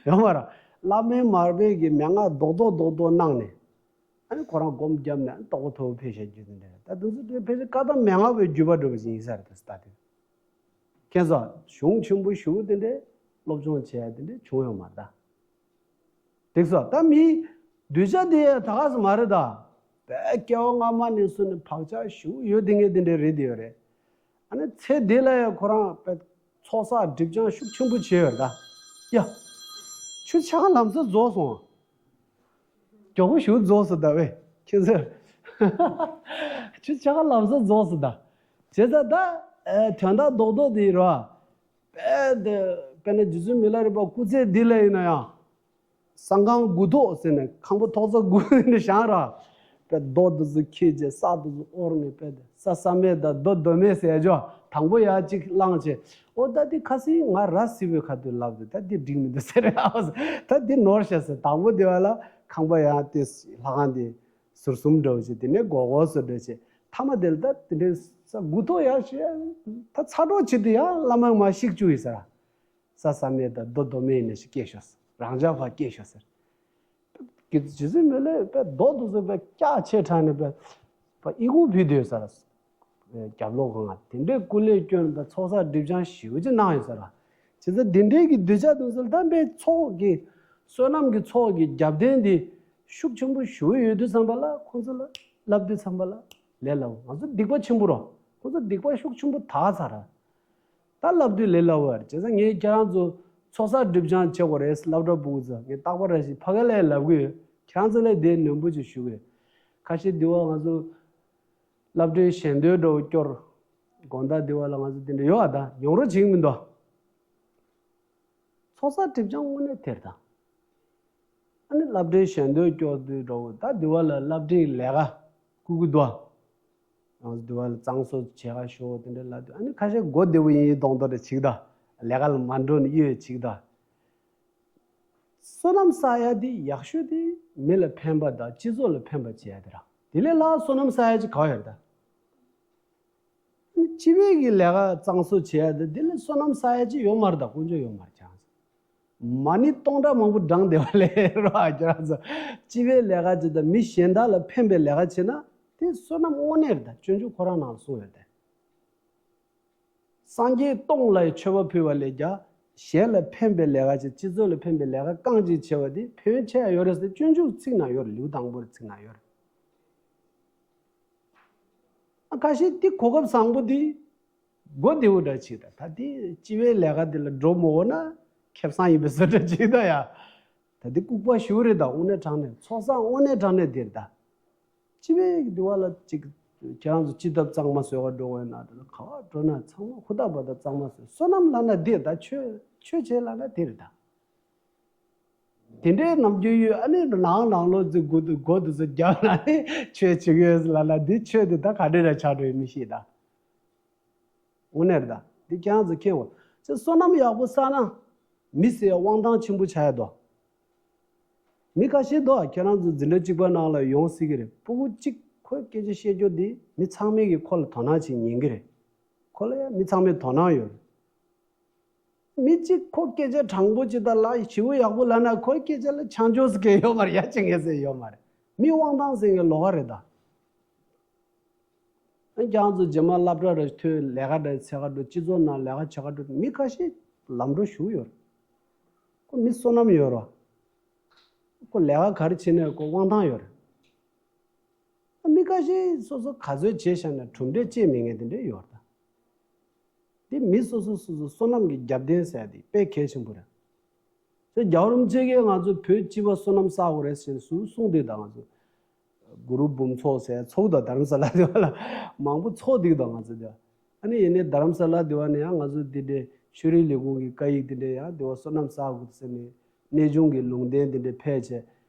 ཡོད་མ་རེད། བླ་མའི་མར་པའི་གི་མན་ངག་རྡོག་རྡོག་རྡོག་རྡོག་གནང་ནས། ཨ་ནི་ཁོ་རང་སྒོམ་བརྒྱབ་ནས་ཨ་ནི་རྟོགས་པ་མཐོ་པོ་ཕེབས་བཞག་རྒྱུ་དེ་འདྲ་རེད། ད་དེ་ཚོ་དེ་ཕལ་ཆེར་བཀའ་གདམས་མན་ངག་པའི་བརྒྱུད་པ་འགྲོ་བ་ཞིག་ཡིན་ས་རེད། ད་ལྟ་དེ། མཁྱེན་སོང་། གཞུང་ཆེན་པོ་ཞེ་པོ་དེ་འདྲའི་སློབ་སྦྱོང་བྱས་དེ་འདྲའི་བྱུང་ཡོད་མ་རེད་ད། འགྲིག་སོང་། ད་མི་གདུལ་བྱ་དེ་ད་ག་ཟེ་མ་རེད་ད། དཔེ་སྐྱེ་བ་སྔ་མ་ནས་བཟུང་ནས་བག་ཆགས་ཞེ་པོ་ཡོད་དེ་ངས་དེ་འདྲའི་རེད་དེ་ཡོད་རེད། ཨ་ནི་ཚེ་འདི་ལ་ཡང་ཁོ་རང་དཔེ་ཚོགས་བསགས་སྒྲིབ་སྦྱང་ཤུགས་ཆེན་པོ་བྱས་ཡོད་རེད་ད། ཡ། ཁྱོད་ཆ་ག་ལམ་སང་རྫོགས་སོང་། མགྱོགས་པོ་ཞེ་པོ་རྫོགས་སོང་ད་ཝེ། ཁྱེད་ཚོས། ཁྱོད་ཆ་ག་ལམ་སང་རྫོགས་སོང་ད། བྱས་ཙང་ད། ཨེ་དོན་དག་རྡོག་རྡོག་དེ་རེད་བ། དཔེ་དེ། དཔེར་ན་རྗེ་བཙུན་མི་ལ་རས་པ་སྐུ་ཚེ་འདི་ལ་ཡིན་ན་ཡང་། ས་ཁང་དགུ་ཐོག་ཟེར་ནས་ཁང་པ་ཐོག་ས་དགུ་ནས་བཞེངས་ར། དཔེ་རྡོ་དེ་ཚོ་འཁྱེར་བྱས་ས་དེ་ཚོ་དབོར་ནས་དཔེ་དེ་ས་ས་མེད་དང་རྡོ་རྡོ་མེད་ཟེར་ཡ་ཅོ། དང་པོ་ཡར་གཅིག་བླངས་བྱས། ཨོ་ད་འདི་ཁ་སང་ང་ར་སི་བོའི་ཁ་ཐུག་ལབ་དུས་ད་འདི་འགྲིག་མི་འདུག་ཟེར་ར། ད་འདི་ནོར་ཤག་ཟེར། དང་པོ་དེ་བ་ལ་ཁང་པ་ཡང་དེ་ལྷ་ཁང་དེ་ཟུར་གསུམ་འདྲ་བོ་བྱས། དེ་ནས་སྒོར་སྒོར་བཟོ་འདྲ་བྱས། མཐའ་མ་དེ་ལ་ད་དེ་འདྲའི་ས་དགུ་ཐོག་ཡར་བཞེངས། ད་ཚ་གྲོགས་བྱེད་དུས་ཡང་བླ་མ་མར་བཤིག་བཅུག་ཡིན་ཟེར་ར། ས་ས་མེད་དང་རྡོ་རྡོ་མེད་ཡིན་ནས་ཤིག་སྐྱེས་ཤོག་ཟེར། རང་ཅག་ཕར་སྐྱེས་ཤོག་ཟེར། རྗེ་བཙུན་མི་ལ་རས་པས་རྡོ་དེ་ཚོ་དཔེ་ཀྱག་ཆེ་དྲགས་ནས་དཔེ་དཔེ་ཨི་ཁུང་ཕུད་དེ་ཡོད་ས་ར། རྒྱབ་ལོགས་སྒང་ལ་དེ་འདྲའི་སྐུ་ལས་བསྐྱོན་པའི་ཚོགས་བསགས་སྒྲིབ་སྦྱང་ཞེ་པོ་ཅིག་གནང་ཡོད་ས་ར། བྱས་ཙང་དེ་འདྲའི་གི་གདུལ་བྱ་དེ་ཚོ་ལ་ད་དཔེ་ཚོགས་ཀྱི་བསོད་ནམས་ཀྱི་ཚོགས་ཀྱི་རྒྱབ་རྟེན་དེ་ཤུགས་ཆེན་པོ་ཞེ་པོ་ཡོད་དུས་ཙམ་པ་ལ་ཁོང་ཚོ་ལ་བསླབ་དུས་ཙམ་པ་ལ་ལས་སླ་པོ། ང་ཚོ་སྡིག་པ་ཆེན་པོ་རོ། ཁོང་ཚོ་སྡིག་པ་ཤུགས་ཆེན་པོ་དག་ཚར་ར། ད་བསླབ་དུས་ལས་སླ་པོ་རེད། བྱས་ཙང་ངས་ཁྱེད་རང་ཚོ་ཚོགས་བསགས་སྒྲིབ་སྦྱང་བྱེད་དགོས་རེད། སློབ་གྲྭ་ཕྲུ་གུ་ཚོ་ངས་རྟག་པར་རེ་བཞིན་ཕ་གི་ལ་ལབ་གི་ཡོད། ཁྱེད་རང་ཚོ་ལ་དེ་ནན་པོ་ཅིག་ཞུ་གི་ཡོད། ཁ་ཤས་འདི་བ་ང་ཚོ་སློབ་གྲྭའི་ཞལ་འདོན་འདྲ་བོ་སྐྱོར། དགོང་དག་འདི་བ་ལ་ང་ཚོ་དེ་འདྲ་ཡོད་ཨ། ད་ཡོང་རོགས་བྱེད་ཀྱི་མི་འདུག་ཚོགས་བསགས་སྒྲིབ་སྦྱང་དངོས་གནས་དེ་རེད་ད། ཨ་ནི་སློབ་གྲྭའི་ཞལ་འདོན་སྐྱོར་དུས་འདྲ་བོ་ད་འདི་བ་ལ་སློབ་གྲྭའི་ལས་ཀ་བསྐུལ་གྱི་འདུག་ཨ། ང་ཚོ་འདི་བ་ལ་གཙང་བཟོ་བྱེད་ག་ཤོག་དེ་འདྲ་ལབ་དུས། ཨ་ནི་ཁ་ཤས་མགོ་བདེ་པོ་ཡིན་ཡིན་མདོག་མདོག་འདྲ་བྱེད་ཀྱི་འདུག་ལས་ཀ་ལ་མ་འགྲོ་ནས་གཡོལ་བྱེད་ཀྱི་འདུག་བསོད་ནམས་བསགས་ཡ་དེ་ཡག་ཤོས་དེ་མི་ལ་ཕན་པ་དང་སྤྱི་ཚོགས་ལ་ཕན་པ་བྱེད་ཡ་དེ་ར། དེ་ལས་ལྷག་བསོད་ནམས་བསགས་ཡ་ཅིག་ག་པར་ཡོད་རེད་ད། སྤྱི་པའི་གི་ལས་ཀ་གཙང་བཟོ་བྱེད་ཡ་དེ་དེ་ལས་བསོད་ནམས་བསགས་ཡ་ཅིག་ཡོད་མ་རེད་ད། དཀོན་མཆོག་ཡོད་མ་རེད་ཀྱང་། མ་ཎི་སྟོང་ཕྲག་མང་པོ་བགྲངས་བསྡད་པ་ལས་རོ། ཨ། ཁྱེད་རང་ཚོ་སྤྱི་པའི་ལས་ཀ་ཅིག་དང་མི་གཞན་དག་ལ་ཕན་པའི་ལས་ཀ་བྱེད་ན་དེ་བསོད་ནམས་དངོས་གནས་རེད་ད། སྤྱོད་འཇུག་ཁོ་རང་ནང་ལ་གསུངས་ཡོད་དེ། སངས་རྒྱས་སྟོང་ལ་ཡང་མཆོད་པ་ཕུལ་བ་ལས་ཀྱང་གཞན་ལ་ཕན་པའི་ལས་ཀ་ཅིག་སྤྱི་ཚོགས་ལ་ཕན་པའི་ལས་ཀ་རྐང་གཅིག་བྱས་པ་དེ་ཕན་ཡོན་ཆེ་ཡ་ཡོད་རེད་ཟེར་སྤྱོད་འཇུག་ཚིག་ནང་ཡོད་རེད། ལེའུ་དང་པོར་ཚིག་ནང་ཡོད་རེད། ཨ། ཁ་ཤས་དེ་གོ་སྐབས་བཟང་པོ་དེ་མགོ་བདེ་པོ་འདྲ་བྱེད་ད། ད་དེ་སྤྱི་པའི་ལས་ཀ་དེ་ལ་འགྲོ་མི་དགོས་ན་ཁེ་བཟང་ཡིན་པའི་བཟོ་འདྲ་བྱེད་ད་ཡ། ད་དེ་ལྐུགས་པ་ཞེ་པོ་རེད་ད། དངོས་གནས་དྲང་གནས་ཚོགས་བསགས་དངོས་གནས་དྲང་གནས་དེ་རེད་ད། སྤྱི་པའི་འདི་བ་ལ་ཅིག་ཁྱེད་རང་ཚོ་སྤྱི་ཐབ་གཙང་མ་བཟོ་ག་འགྲོ་དགོས་ན་དེ་ལ་ག་པར་འགྲོ་ན་ཚང་མ་ཧུར་ཐག་པ་དང་གཙང་མ་བཟོ། བསོད་ནམས་ལབ་ན་དེ་རེད་ད། ཆོས་ཆོས་བྱེད་ལབ་ན་དེ་རེད་ད། དེ་འདྲའི་ནམ་རྒྱུན་ཡོད། ཨ་ནི་ནང་ནང་ལོགས་ཚོས་མགོ་མགོ་དེ་ཚོ་རྒྱབ་ན་ནི་ཆོས་བྱེད་ཀྱི་ཡོད་ལབ་ན་འདི་ཆོས་དེ་ད་ག་འདྲ་ར་ཆགས་འགྲོ་ཡི་མི་ཤེས་ད། དངོས་གནས་རེད་ད། འདི་ཁྱེད་རང་ཚོ་མཁྱེན་དགོས། ཚེ་བསོད་ནམས་ཡག་པོ་བསགས་ན་མི་ཟེར་ཡ་དབང་ཐང་ཆེན་པོ་ཆགས་ཡ་དོ། མི་ཁ་ཤས་དོ་ཁྱེད་རང་ཚོ་འཛིན་གྲྭ་གཅིག་པ་ནང་ལ་ཡོང་སྲིད་ཀྱི་རེད། སྤུ་གུ་གཅིག་ཁོས་སྐད་ཆ་བཤད་རྒྱུ་འདི་མི་ཚང་མས་ཀྱིས་ཁོ་ལ་དོ་སྣང་བྱེད་ཉན་གྱི་རེད། ཁོ་ལ་ཡང་མི་ཚང་མས་དོ་སྣང་ཡོད་རེད། མི་གཅིག་ཁོ་སྐད་ཆ་དྲང་པོ་ཅིག་དང་ལ་ཞེ་པོ་ཡག་པོ་ལབ་ན་ཁོའི་སྐད་ཆ་ལ་ཆང་འཇོག་ཟེར་མཁན་ཡོད་མ་རེད། ཡ་ཅི་ངས་ཟེར་ཡོད་མ་རེད། མི་དབང་ཐང་ཟེར་མཁན་ལོགས་ཀ་རེད་ད། ཨ། ཁྱེད་རང་ཚོ་རྗེས་མ་སློབ་གྲྭ་རེ་ཐོན་ལས་ཀ་རེ་འཚོལ་ག་འགྲོ། སྤྱི་ཚོགས་ནང་ལས་ཀ་བྱེད་ག་འགྲོ། མི་ཁ་ཤས་ལམ་འགྲོ་ཞུགས་ཡོད་རེད། ཁོ་མི་བསོད་ནམས་ཡོད་རེད། ཁོ་ལས་ཀ་ག་རེ་བྱེད་ནའི་ཁོ་དབང་ཐང་ཡོད་རེད། ཨ། མི་ཁ་ཤས་སོ་སོ་ག་ཚོད་བྱས་བཞག་ན་གྲུབ་འབྲས་སྐྱེས་མེད་མཁན་དེ་འདྲས་ཡོད་རེད་ད། འདི་མི་སོ་སོ་སོ་སོ་བསོད་ནམས་ཀྱི་རྒྱབ་རྟེན་ཟེར་ཡ་དེ་དཔེ་གལ་ཆེན་པོ་རེད། ཚེ་རྒྱལ་བ་རིན་པོ་ཆེ་གིས་ང་ཚོ་བོད་སྤྱི་པ་བསོད་ནམས་བསགས་དགོས་རེད་ཟེར་ནས་སུ་གསུངས་དུས་ད་ང་ཚོ། གུ་རུ་འབུམ་ཚོགས་ཟེར་ཚོགས་དང་རྡ་རམ་ས་ལ་དེ་བ་ལ་མང་པོ་ཚོགས་འདུག་དང་ང་ཚོ་དེ་བ། ཨ་ནི་ཡིན་ནའི་རྡ་རམ་ས་ལ་དེ་བ་ནས་ཡང་ང་ཚོ་དེ་འདྲའི་ཆོས་རིག་ལས་ཁུངས་ཀྱི་བཀའ་ཡིག་དེ་འདྲའི་ཡང་དེ་བ་བསོད་ནམས་བསགས་དགོས་ཟེར་ནས་གནས་ཆུང་གི་ལུང་བསྟན་དེ་འདྲའི་ཕེབས་བྱས།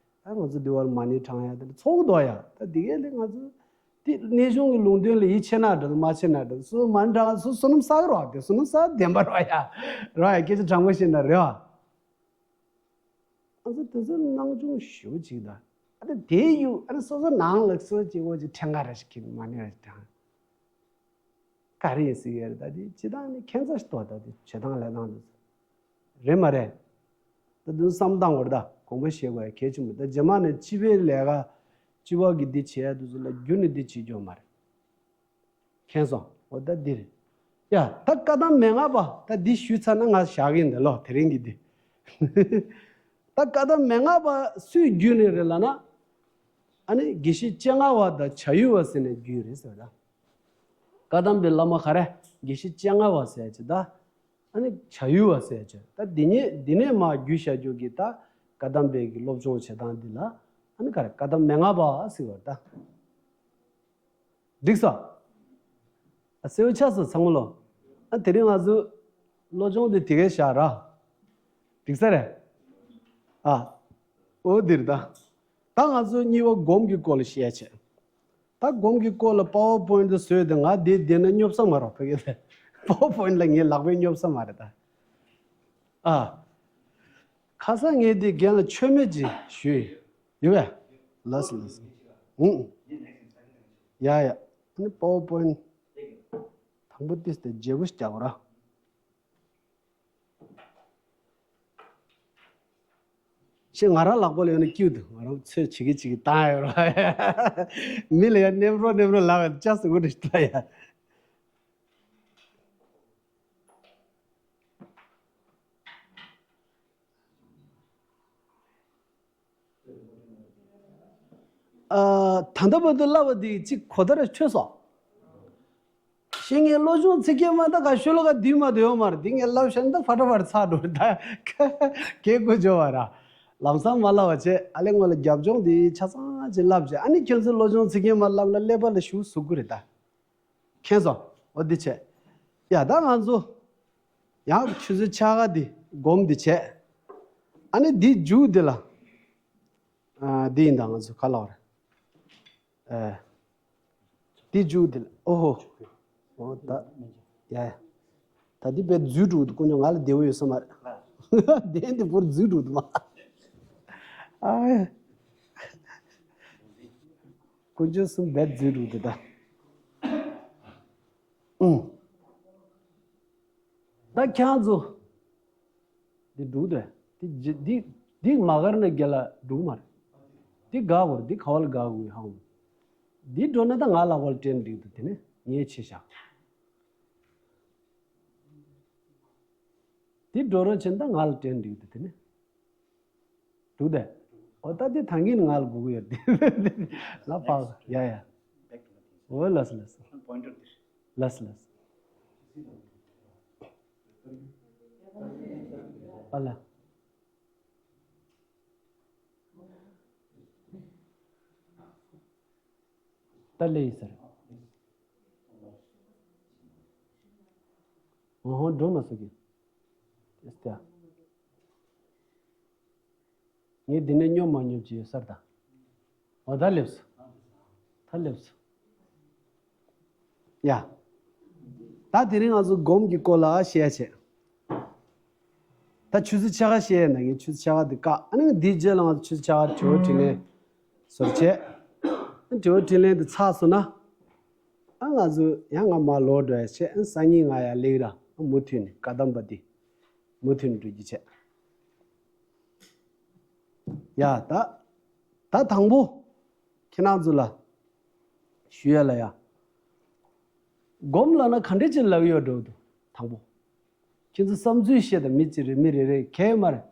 ཨ་ང་ཚོ་དེ་བར་མ་ཎི་བགྲང་ཡ་དེ་འདྲ་ཚོགས་འདུག་ཡ། ད་དེ་གས་ལས་ང་ཚོ་དེ་གནས་ཆུང་གི་ལུང་བསྟན་ལ་ཡིད་ཆེས་ན་འདྲ་མ་ཆེས་ན་འདྲ་སུ་མ་ཎི་བགྲང་སུ་བསོད་ནམས་བསགས་རོགས་དེ་བསོད་ནམས་བསགས་བདེན་པ་རོགས་ཡ། རོགས་ཡ་སྐད་ཆ་དྲང་པོ་བཤད་ན་རེད་བ། ང་ཚོ་དེ་ཚོ་སྣང་ཆུང་ཞེ་པོ་ཅིག་དང་། ཨ་ད་དེའི་ཡུལ་ཨ་ནི་སོ་སོ་ནང་ལ་སོ་སོ་གཅིག་པོ་ཅིག་ཕྲེང་ཀ་ར་ཞིག་གིས་མ་ནི་ར་ཞིག་དང་། ག་རེ་ཡིན་ཟེར་གྱི་རེད། ད་དེ་སྤྱི་བཏང་ནི་ཁྱད་མཚར་ཞིག་འདུག་ད་དེ་བྱེད་སྟངས་ལས་སྟངས་དེ་ཚོ་རེད་མ་རེད། ད་དེ་ཚོ་བསམ་སྟངས་བར་ད་དགོངས་པ་བཞེས་དགོས་ཡ་གལ་ཆེན་པོ། ད་རྗེས་མ་ནས་སྤྱི་པའི་ལས་ཀ་སྤྱི་པ་གི་འདི་བྱེད་ཡ་དེ་ཚོ་ལ་རྒྱུ་ནི་འདི་བྱེད་རྒྱུ་མ་རེད། མཁྱེན་སོང་། འོ་ད་འདིར། ཡ་ད་བཀའ་གདམས་མན་ངག་པ་ད་འདི་ཞུས་ཚར་ན་ང་བཞག་གི་ཡིན་ད་ལོ་དེ་རིང་གི་འདི། ད་བཀའ་གདམས་མན་ངག་པ་སུས་བརྒྱུད་ནས་རེད་ལབ་ན། ཨ་ནི་དགེ་བཤེས་སྤྱན་སྔ་བ་དང་བྱ་ཡུལ་བ་ཟེར་ནས་བརྒྱུད་རེད་ཟེར་ད། བཀའ་གདམས་པའི་བླ་མ་ག་རེ་དགེ་བཤེས་སྤྱན་སྔ་བ་ཟེར་ཅིག་ད། ཨ་ནི་བྱ་ཡུལ་བ་ཟེར་ཅིག་ད་འདི་ནས་འདི་ནས་མར་བརྒྱུད་བཞག་རྒྱུ་གི་ད་བཀའ་གདམས་པའི་གི་སློབ་སྦྱོང་བྱེད་སྟངས་འདི་ལ་ཨ་ནི་ག་རེ་བཀའ་གདམས་མན་ངག་པ་ཟེར་བ་ད། འགྲིག་སོང་། ཨ་གསལ་པོ་ཆགས་སོང་ཚང་མ་ལོ། ཨ་དེ་རིང་ང་ཚོ་བློ་སྦྱོང་དེ་དེ་གས་བཞག་ར། འགྲིག་ས་རེད། ཨ། འོ་འདིར་ད། ད་ང་ཚོ་གཉིས་པ་སྒོམ་གྱི་སྐོར་ལ་བཤད་བྱས། ད་སྒོམ་གྱི་སྐོར་ལ་པ་ཝར་པོ་ཡིན་ཊི་དེ་བཟོས་ཏེ་ང་དེ་བསྡད་ན་སྙོབ་ས་མ་རེད་ཕ་གི་ལ། པ་ཝར་པོ་ཡིན་ཊི་ལ་ངའི་ལག་པས་སྙོབ་ས་མ་རེད་ད། ཨ། ཁ་སང་ངས་དེ་རྒན་ལ་མཆོད་མེ་ཅིག་ཞུས་ཡོད། ཡོད་པས། ལགས་སོ་ལགས་སོ། ཨུང་ཨུང་། ཡ་ཡ། ཨ་ནི་པ་ཝར་པོ་ཡིན་ཊི། དང་པོ་ཏིས་དེ་བརྗེ་པོ་ཞིག་རྒྱག་དགོས་ར། ཤེས་ང་རང་ལག་པ་ལ་ཡོད་ན་སྐྱིད་འདུག་ང་རང་ཚོས་བྱེད་ཀྱི་བྱེད་ཀྱི་བཏང་ཡོད་ར། མི་ལ་ཡ་ནེམ་རོ་ནེམ་རོ་ལབ་ཡ་ཅག་སུ་གུ་རེ་ལྟ་ཡ། ཨ། ད་ལྟ་བར་དུ་བསླབ་པ་འདི་གཅིག་གོ་བརྡ་ར་ཆོད་སོང་། ཤེས་ངའི་བློ་སྦྱོང་ཚིག་བརྒྱད་མ་ད་ག་ཤོ་ལོ་ཀ་བསྡུས་མ་དུ་ཡོད་མ་རེད། འདི་ངས་བསླབ་བཞག་ན་ད་ཕ་ཏྲ་ཕ་ཏྲ་ཚར་འགྲོ་རེད་ད། གལ་དགོས་བྱོས་པ་ར། ལམ་སང་མ་བསླབ་པ་བྱས་ཨ་ལེ་སྔོན་ལ་རྒྱབ་ལྗོངས་འདི་ཆ་ཚང་ཅིག་བསླབ་བྱས་ཨ་ནི་ཁྱོད་ཚོའི་བློ་སྦྱོང་ཚིག་བརྒྱད་མ་བསླབ་ན་ཀླད་པ་ལ་ཞུགས་ཟུག་གི་རེད་ད། མཁྱེན་སོང་། འོ་འདི་བྱས། ཡ་ད་ང་ཚོ་ཡང་ཆུ་ཚོད་ཕྱེད་ཀ་འདི་སྒོམ་འདི་བྱས། ཨ་ནི་འདི་མཇུག་འདི་ལ། ཨ་འདི་ཡིན་ད་ང་ཚོ་ག་ལབ་རེད། ཨ་འདི་མཇུག་འདི་ལ་ཨོ་ཧོ། འོ་ད། ཡ་ཡ། ད་འདི་དཔེ་རྫུས་འགྲོ་འདུག་དཀོན་མཆོག་ང་ལ་བདེ་བོ་ཡོད་ས་མ་རེད། བདེན་འདི་བོར་རྫུས་འགྲོ་འདུག་མ། ཨ་ཡ། དཀོན་མཆོག་གསུམ་རྦད་རྫུས་འགྲོ་འདུག་ད། ཨུང་། ད་ཁྱེད་ཚོ། འདི་འགྲུག་དེ། འདི་འདི་འདི་མ་གར་ན་རྒྱ་ལ་འགྲུག་མ་རེད། འདི་དགའ་བར་འདི་ག་བ་ལ་དགའ་དགོས་ཧང་། འདི་འགྲོ་ན་ད་ང་ལ་བ་ལ་དྲན་འགྲིག་འདུག་དེ་ནི་ངས་ཆེ་བཞག་འདི་འགྲོ་རོགས་བྱེད་ན་ད་ང་ལ་དྲན་འགྲིག་འདུག་དེ་ནི། འགྲུག་དེ། འོ་ད་དེ་ཐང་གིན་ང་ལ་དགོས་ཀྱི་ཡོད་དེ། ང་ཕག་ཡ་ཡ། འོ་ལགས་སོ་ལགས་སོ། ལགས་སོ་ལགས་སོ། ཨ་ལ། ད་ལེ་ཡི་ཟེར། འོ་ཧོ་འགྲོ་མ་སོ་གི། ཏེ་སྟེ། ངས་འདི་ནས་སྙོབ་མ་སྙོབ་ཀྱི་ཡོད་སར་ད། འོ་ད་སླེབས་སོ། ད་སླེབས་སོ། ཡ། ད་དེ་རིང་ང་ཚོ་སྒོམ་གྱི་སྐོར་ལ་བཤད་བྱས། ད་ཆུ་ཚོད་ཕྱེད་ཀ་བཤད་ན་ངས་ཆུ་ཚོད་ཕྱེད་ཀ་འདི་བཀག་ཨ་ནི་འདིའི་རྗེས་ལ་ང་ཚོ་ཆུ་ཚོད་ཕྱེད་ཀ་དྲི་བ་དྲིས་ལན་ཟུར་བྱས། ཨ་དྲི་བ་དྲིས་ལན་འདི་ཚར་སོང་ན། ཨ་ང་ཚོ་ཡང་ང་མ་ལོག་འགྲོ་ཡ་བྱས་ཨ་སང་ཉིན་ང་ཡར་སླེབས་ར་ཨ་མུ་མཐུད་ནས་བཀའ་གདམས་པ་འདི་མུ་མཐུད་ནས་འགྲོ་རྒྱུ་བྱས། ཡ་ད། ད་དང་པོ། ཁྱེད་རང་ཚོ་ལ། ཞུ་ཡ་ལ་ཡ། སྒོམ་ལབ་ན་ག་འདྲ་ཅིག་ལབ་ཡོད་འགྲོ་འདུག་དང་པོ། ཁྱེད་ཚོ་བསམ་ཚུལ་བཤད་དང་མི་གཅིག་རེ་མི་རེ་རེ་གལ་མ་རེད།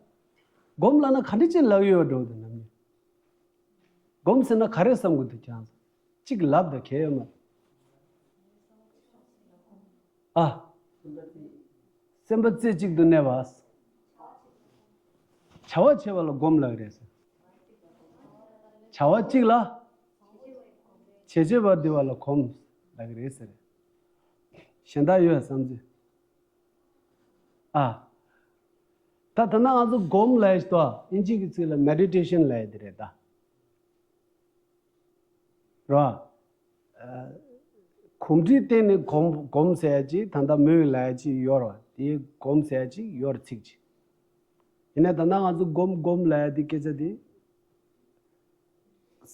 སྒོམ་ལབ་ན་ག་འདྲ་ཅིག་ལབ་ཡོད་འགྲོ་འདུག་ནམ་ཉིན། སྒོམ་ཟེར་ན་ག་རེ་བསམ་གི་འདུག་ཁྱེད་རང་ཚོ། གཅིག་ལབ་དང་གལ་ཡོད་མ་རེད། ཨ། སེམས་པ་རྩེ་གཅིག་ཏུ་གནས་པ། བྱ་བ་བྱེད་པ་ལ་སྒོམ་ལབ་ཀྱི་རེད་ཟེར། བྱ་བ་གཅིག་ལ་བྱེད་བྱེད་པ་འདི་པ་ལ་སྒོམ་ལབ་ཀྱི་རེད་ཟེར། གཞན་དག་ཡོད་བསམ་ཚེ། ཨ། ད་ད་ནང་ང་ཚོ་སྒོམ་ལབ་ཡ་ཞིག་འདུག་ཨིན་ཇི་གི་ཚིག་ལ་མེ་ཌི་ཊེ་ཤན་ལབ་ཡ་དེ་རེད་ད། རེད་བ། ཨ། གོམས་འདྲིས་བརྟེན་ནས་སྒོམ་སྒོམ་ཟེར་ཡ་ཅིག་ད་ལྟ་མོས་ལབ་ཡ་ཅིག་ཡོད་རེད་བ། དེ་སྒོམ་ཟེར་ཡ་ཅིག་ཡོད་རེད་ཚིག་ཅིག་ཡིན་ནའི་ད་ལྟ་ང་ཚོ་སྒོམ་སྒོམ་ལབ་ཡ་དེ་སྐད་ཆ་དེ།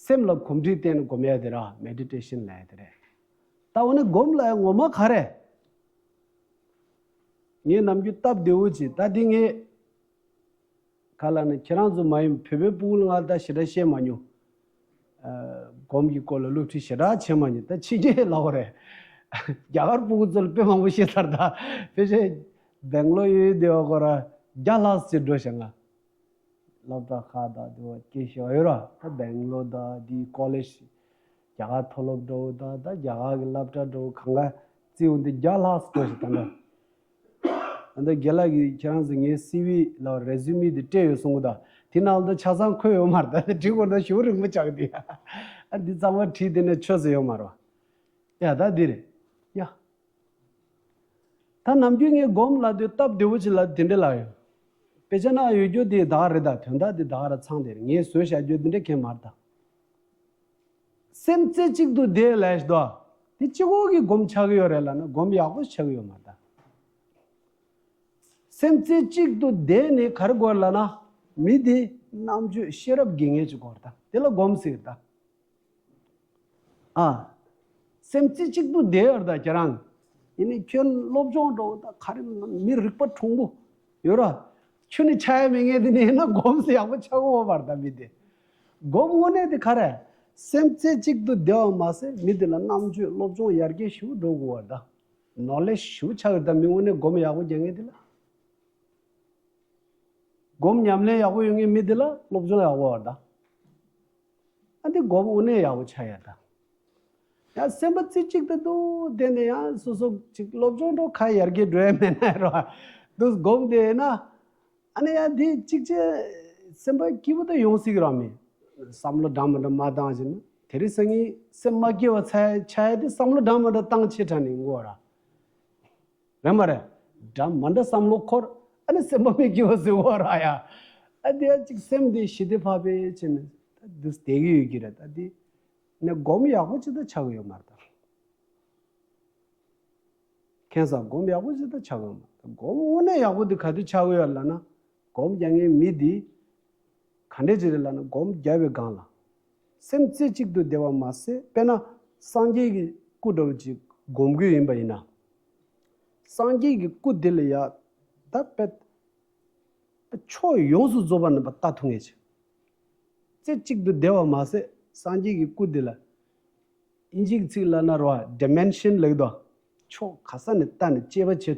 སེམས་ལ་གོམས་འདྲིས་བརྟེན་ནས་སྒོམ་ཡ་དེ་ར་མེ་ཌི་ཊེ་ཤན་ལབ་ཡ་དེ་རེད། ད་འོ་ན་སྒོམ་ལབ་ཡ་ངོ་མ་ག་རེ། ངས་ནམ་རྒྱུན་སྟབས་བདེ་བོ་ཅིག་ད་འདི་ངས། ག་ལ་ནི་ཁྱེད་རང་ཚོ་མ་ཡིན་བོད་པའི་ཕྲུ་གུ་ལ་ང་ད་ཞེ་དྲག་བཤད་མ་མྱོང་། ཨ། སྒོམ་གྱི་སྐོར་ལ་སློབ་ཁྲིད་ཞེ་དྲག་བྱེད་མ་མྱོང་། ད་ཕྱི་རྒྱལ་ལབ་དགོས་རེད། རྒྱ་གར་ཕྲུ་གུ་ཚོ་ལ་དཔེ་མང་པོ་བཤད་ཚར། ད་ཕལ་ཆེར་སྦེང་ལོར་ཡོད་དེ་བ་ཁོ་ར་བརྒྱ་ལྷག་ཙམ་འགྲོ་ཤག་ང་སློབ་གྲྭ་ཁག་དང་དེ་བ་སྐད་ཤེས་པ་ཡོད་ར། ད་སྦེང་ལོར་དང་དེ་ཀོ་ལེཇ། རྒྱ་གར་མཐོ་སློབ་འགྲོ་དང་ད་རྒྱ་གར་གྱི་སློབ་གྲྭ་འགྲོ་གང་ག་བརྩིས་འོང་དེ་བརྒྱ་ལྷག་ཙམ་འགྲོ་ཤག་ད་ལྟ། ཨ། ད་རྒན་ལགས་ཀྱིས་ཁྱེད་རང་ཚོ་ངའི་སི་ཝི་ལ་རེ་ཟུ་མི་དེ་སྤྲད་ཡོད་གསུང་གི་ད། དེ་ནང་ལ་ཆ་ཚང་འཁོད་ཡོད་མ་རེད། ད་དེ་བྲིས་དགོས་ན་ཞེ་པོ་རིང་པོ་ཆགས་ཀྱི་འདུག་ཨ། འདི་ཚང་མ་བྲིས་དེ་ནས་ཆོད་ས་ཡོད་མ་རེད་བ། ཡ་ད་འདི་རེད། ཡ། ད་ནམ་རྒྱུན་ངས་སྒོམ་ལབ་དུས་སྟབས་བདེ་བོ་ཅིག་ལ་དེ་འདྲ་ལབ་ཡོད། དཔེ་ཆ་ནང་ཡོད་རྒྱུ་དེ་ད་ག་རེད། ད་དོན་དག་དེ་ད་ག་ར་ཚང་དེ་རེད། ངས་བཟོས་བཞག་རྒྱུ་དེ་འདྲ་གང་ཡང་མ་རེད་ད། སེམས་རྩེ་གཅིག་ཏུ་བསྡད་ལབ་ཞིག་འདུག་དེ་གཅིག་པོ་གིས་སྒོམ་ཆགས་ཀྱི་ཡོད་རེད་ལབ་ན་སྒོམ་ཡག་པོ་ཆགས་ཀྱི་ཡོད་མ་རེད་ད། སེམས་རྩེ་གཅིག་ཏུ་བསྡད་ནས་ག་རེ་དགོས་ལབ་ན། མི་དེ་རྣམ་དཔྱོད་ཤེས་རབ་དགེ་བསྙེན་ཅིག་དགོས་རེད་ད། དེ་ལ་སྒོམ་ཟེར་ད། ཨ། སེམས་རྩེ་གཅིག་ཏུ་བསྡད་ཡོད་རེད་ད་ཁྱེད་རང་། ཡིན་ནའི་ཁྱོད་སློབ་སྦྱོང་འགྲོ་ད་ག་རེ་མི་རིག་པ་གྲུང་པོ་ཡོད་ར། ཁྱོད་ནི་ཆགས་ཡ་མེད་མཁན་དེ་ནི་ཡིན་ན་སྒོམ་ཟེར་ཡག་པོ་ཆགས་ཀྱི་ཡོད་མ་རེད་ད་མི་དེ། སྒོམ་དངོས་གནས་དེ་ག་རེ། སེམས་རྩེ་གཅིག་ཏུ་བསྡད་པ་མ་ཟད་མི་དེ་ལ་རྣམ་དཔྱོད་སློབ་སྦྱོང་ཡར་རྒྱས་ཞེ་པོ་འགྲོ་དགོས་པ་རེད་ད། ནོ་ལེཇ་ཞེ་པོ་ཆགས་ཀྱི་རེད་ད་མི་དངོས་གནས་སྒོམ་ཡག་པོ་རྒྱག་མཁན་དེ་ལ། སྒོམ་ཉམས་ལེན་ཡག་པོ་ཡོད་མཁན་མི་དེ་ལ་སློབ་སྦྱོང་ཡག་པོ་ཡོད་རེད་ད། ཨ་འདི་སྒོམ་དངོས་གནས་ཡག་པོ་ཆགས་ཡ་ད། ཡང་སེམས་པ་རྩེ་གཅིག་ཏུ་འདུག་བསྡད་ནས་ཡང་སོ་སོ་ཅིག་སློབ་སྦྱོང་འགྲོ་ཁ་ཡར་རྒྱས་འགྲོ་ཡ་མེད་ན་རོ། འདུག་སྒོམ་བསྡད་ན། ཨ་ནི་ཡང་འདི་གཅིག་བྱས་སེམས་པ་སྐྱིད་པོ་ད་ཡོང་སྲིད་ཀྱི་ར་མེད། བསམ་བློ་འདྲ་མི་འདྲ་མ་བཏང་བྱས་ན་དེ་རིང་སང་ཉིན་སེམས་མ་སྐྱིད་པ་ཆགས་ཆགས་ཡ་དེ་བསམ་བློ་འདྲ་མི་འདྲ་བཏང་ཆེ་དྲགས་ནས་ཡོང་གི་ཡོད་ར། རེད་མ་རེད། འདྲ་མི་འདྲ་བསམ་བློ་འཁོར། ཨ་ནི་སེམས་པ་མི་སྐྱིད་པ་བཟོས་པ་ར་ཡ། ཨ་དེ་ཡ་གཅིག་སེམས་དེ་ཞི་བདེ་འཕགས་པའི་ཆེད་ནས་ད་འདུག་བསྡད་ཀྱི་ཡོད་ཀྱི་རེད་ད་དེ། ནས་སྒོམ་ཡག་པོ་ཅིག་ད་ཆགས་ཀྱི་ཡོད་མ་རེད་ད། ཁེ་སང་སྒོམ་ཡག་པོ་ཅིག་ད་ཆགས་ཀྱི་ཡོད་མ་རེད་ད། སྒོམ་དངོས་གནས་ཡག་པོ་དེ་ག་དུས་ཆགས་ཀྱི་ཡོད་ལབ་ན། སྒོམ་རྒྱག་མཁན་མི་དེ། ག་འདྲས་ཅིག་རེད་ལབ་ན་སྒོམ་བརྒྱབ་པའི་སྒང་ལ། སེམས་རྩེ་གཅིག་ཏུ་བསྡད་པ་མ་ཟད་དཔེར་ན་སངས་རྒྱས་ཀྱི་སྐུ་འདྲ་བོ་ཅིག་སྒོམ་གྱི་ཡིན་པ་ཡིན་ན། སངས་རྒྱས་ཀྱི་སྐུ་དེ་ལ་ཡ། ད་དཔེ། ཕྱོགས་ཡོངས་སུ་རྫོགས་པ་རྣམ་པ་ལྟ་ཐུབ་ངེས་ཀྱི། རྩེ་གཅིག་ཏུ་བསྡད་པ་མ་ཟད་སངས་རྒྱས་ཀྱི་སྐུ་དེ་ལ། ཨིན་ཇིའི་ཚིག་ལབ་ན་རོ་ཌི་མེན་ཤན་ལབ་ཀྱི་འདུག་ཕྱོགས་ག་ས་ནས་ལྟ་ནས་དཔྱད་པ་བྱེད་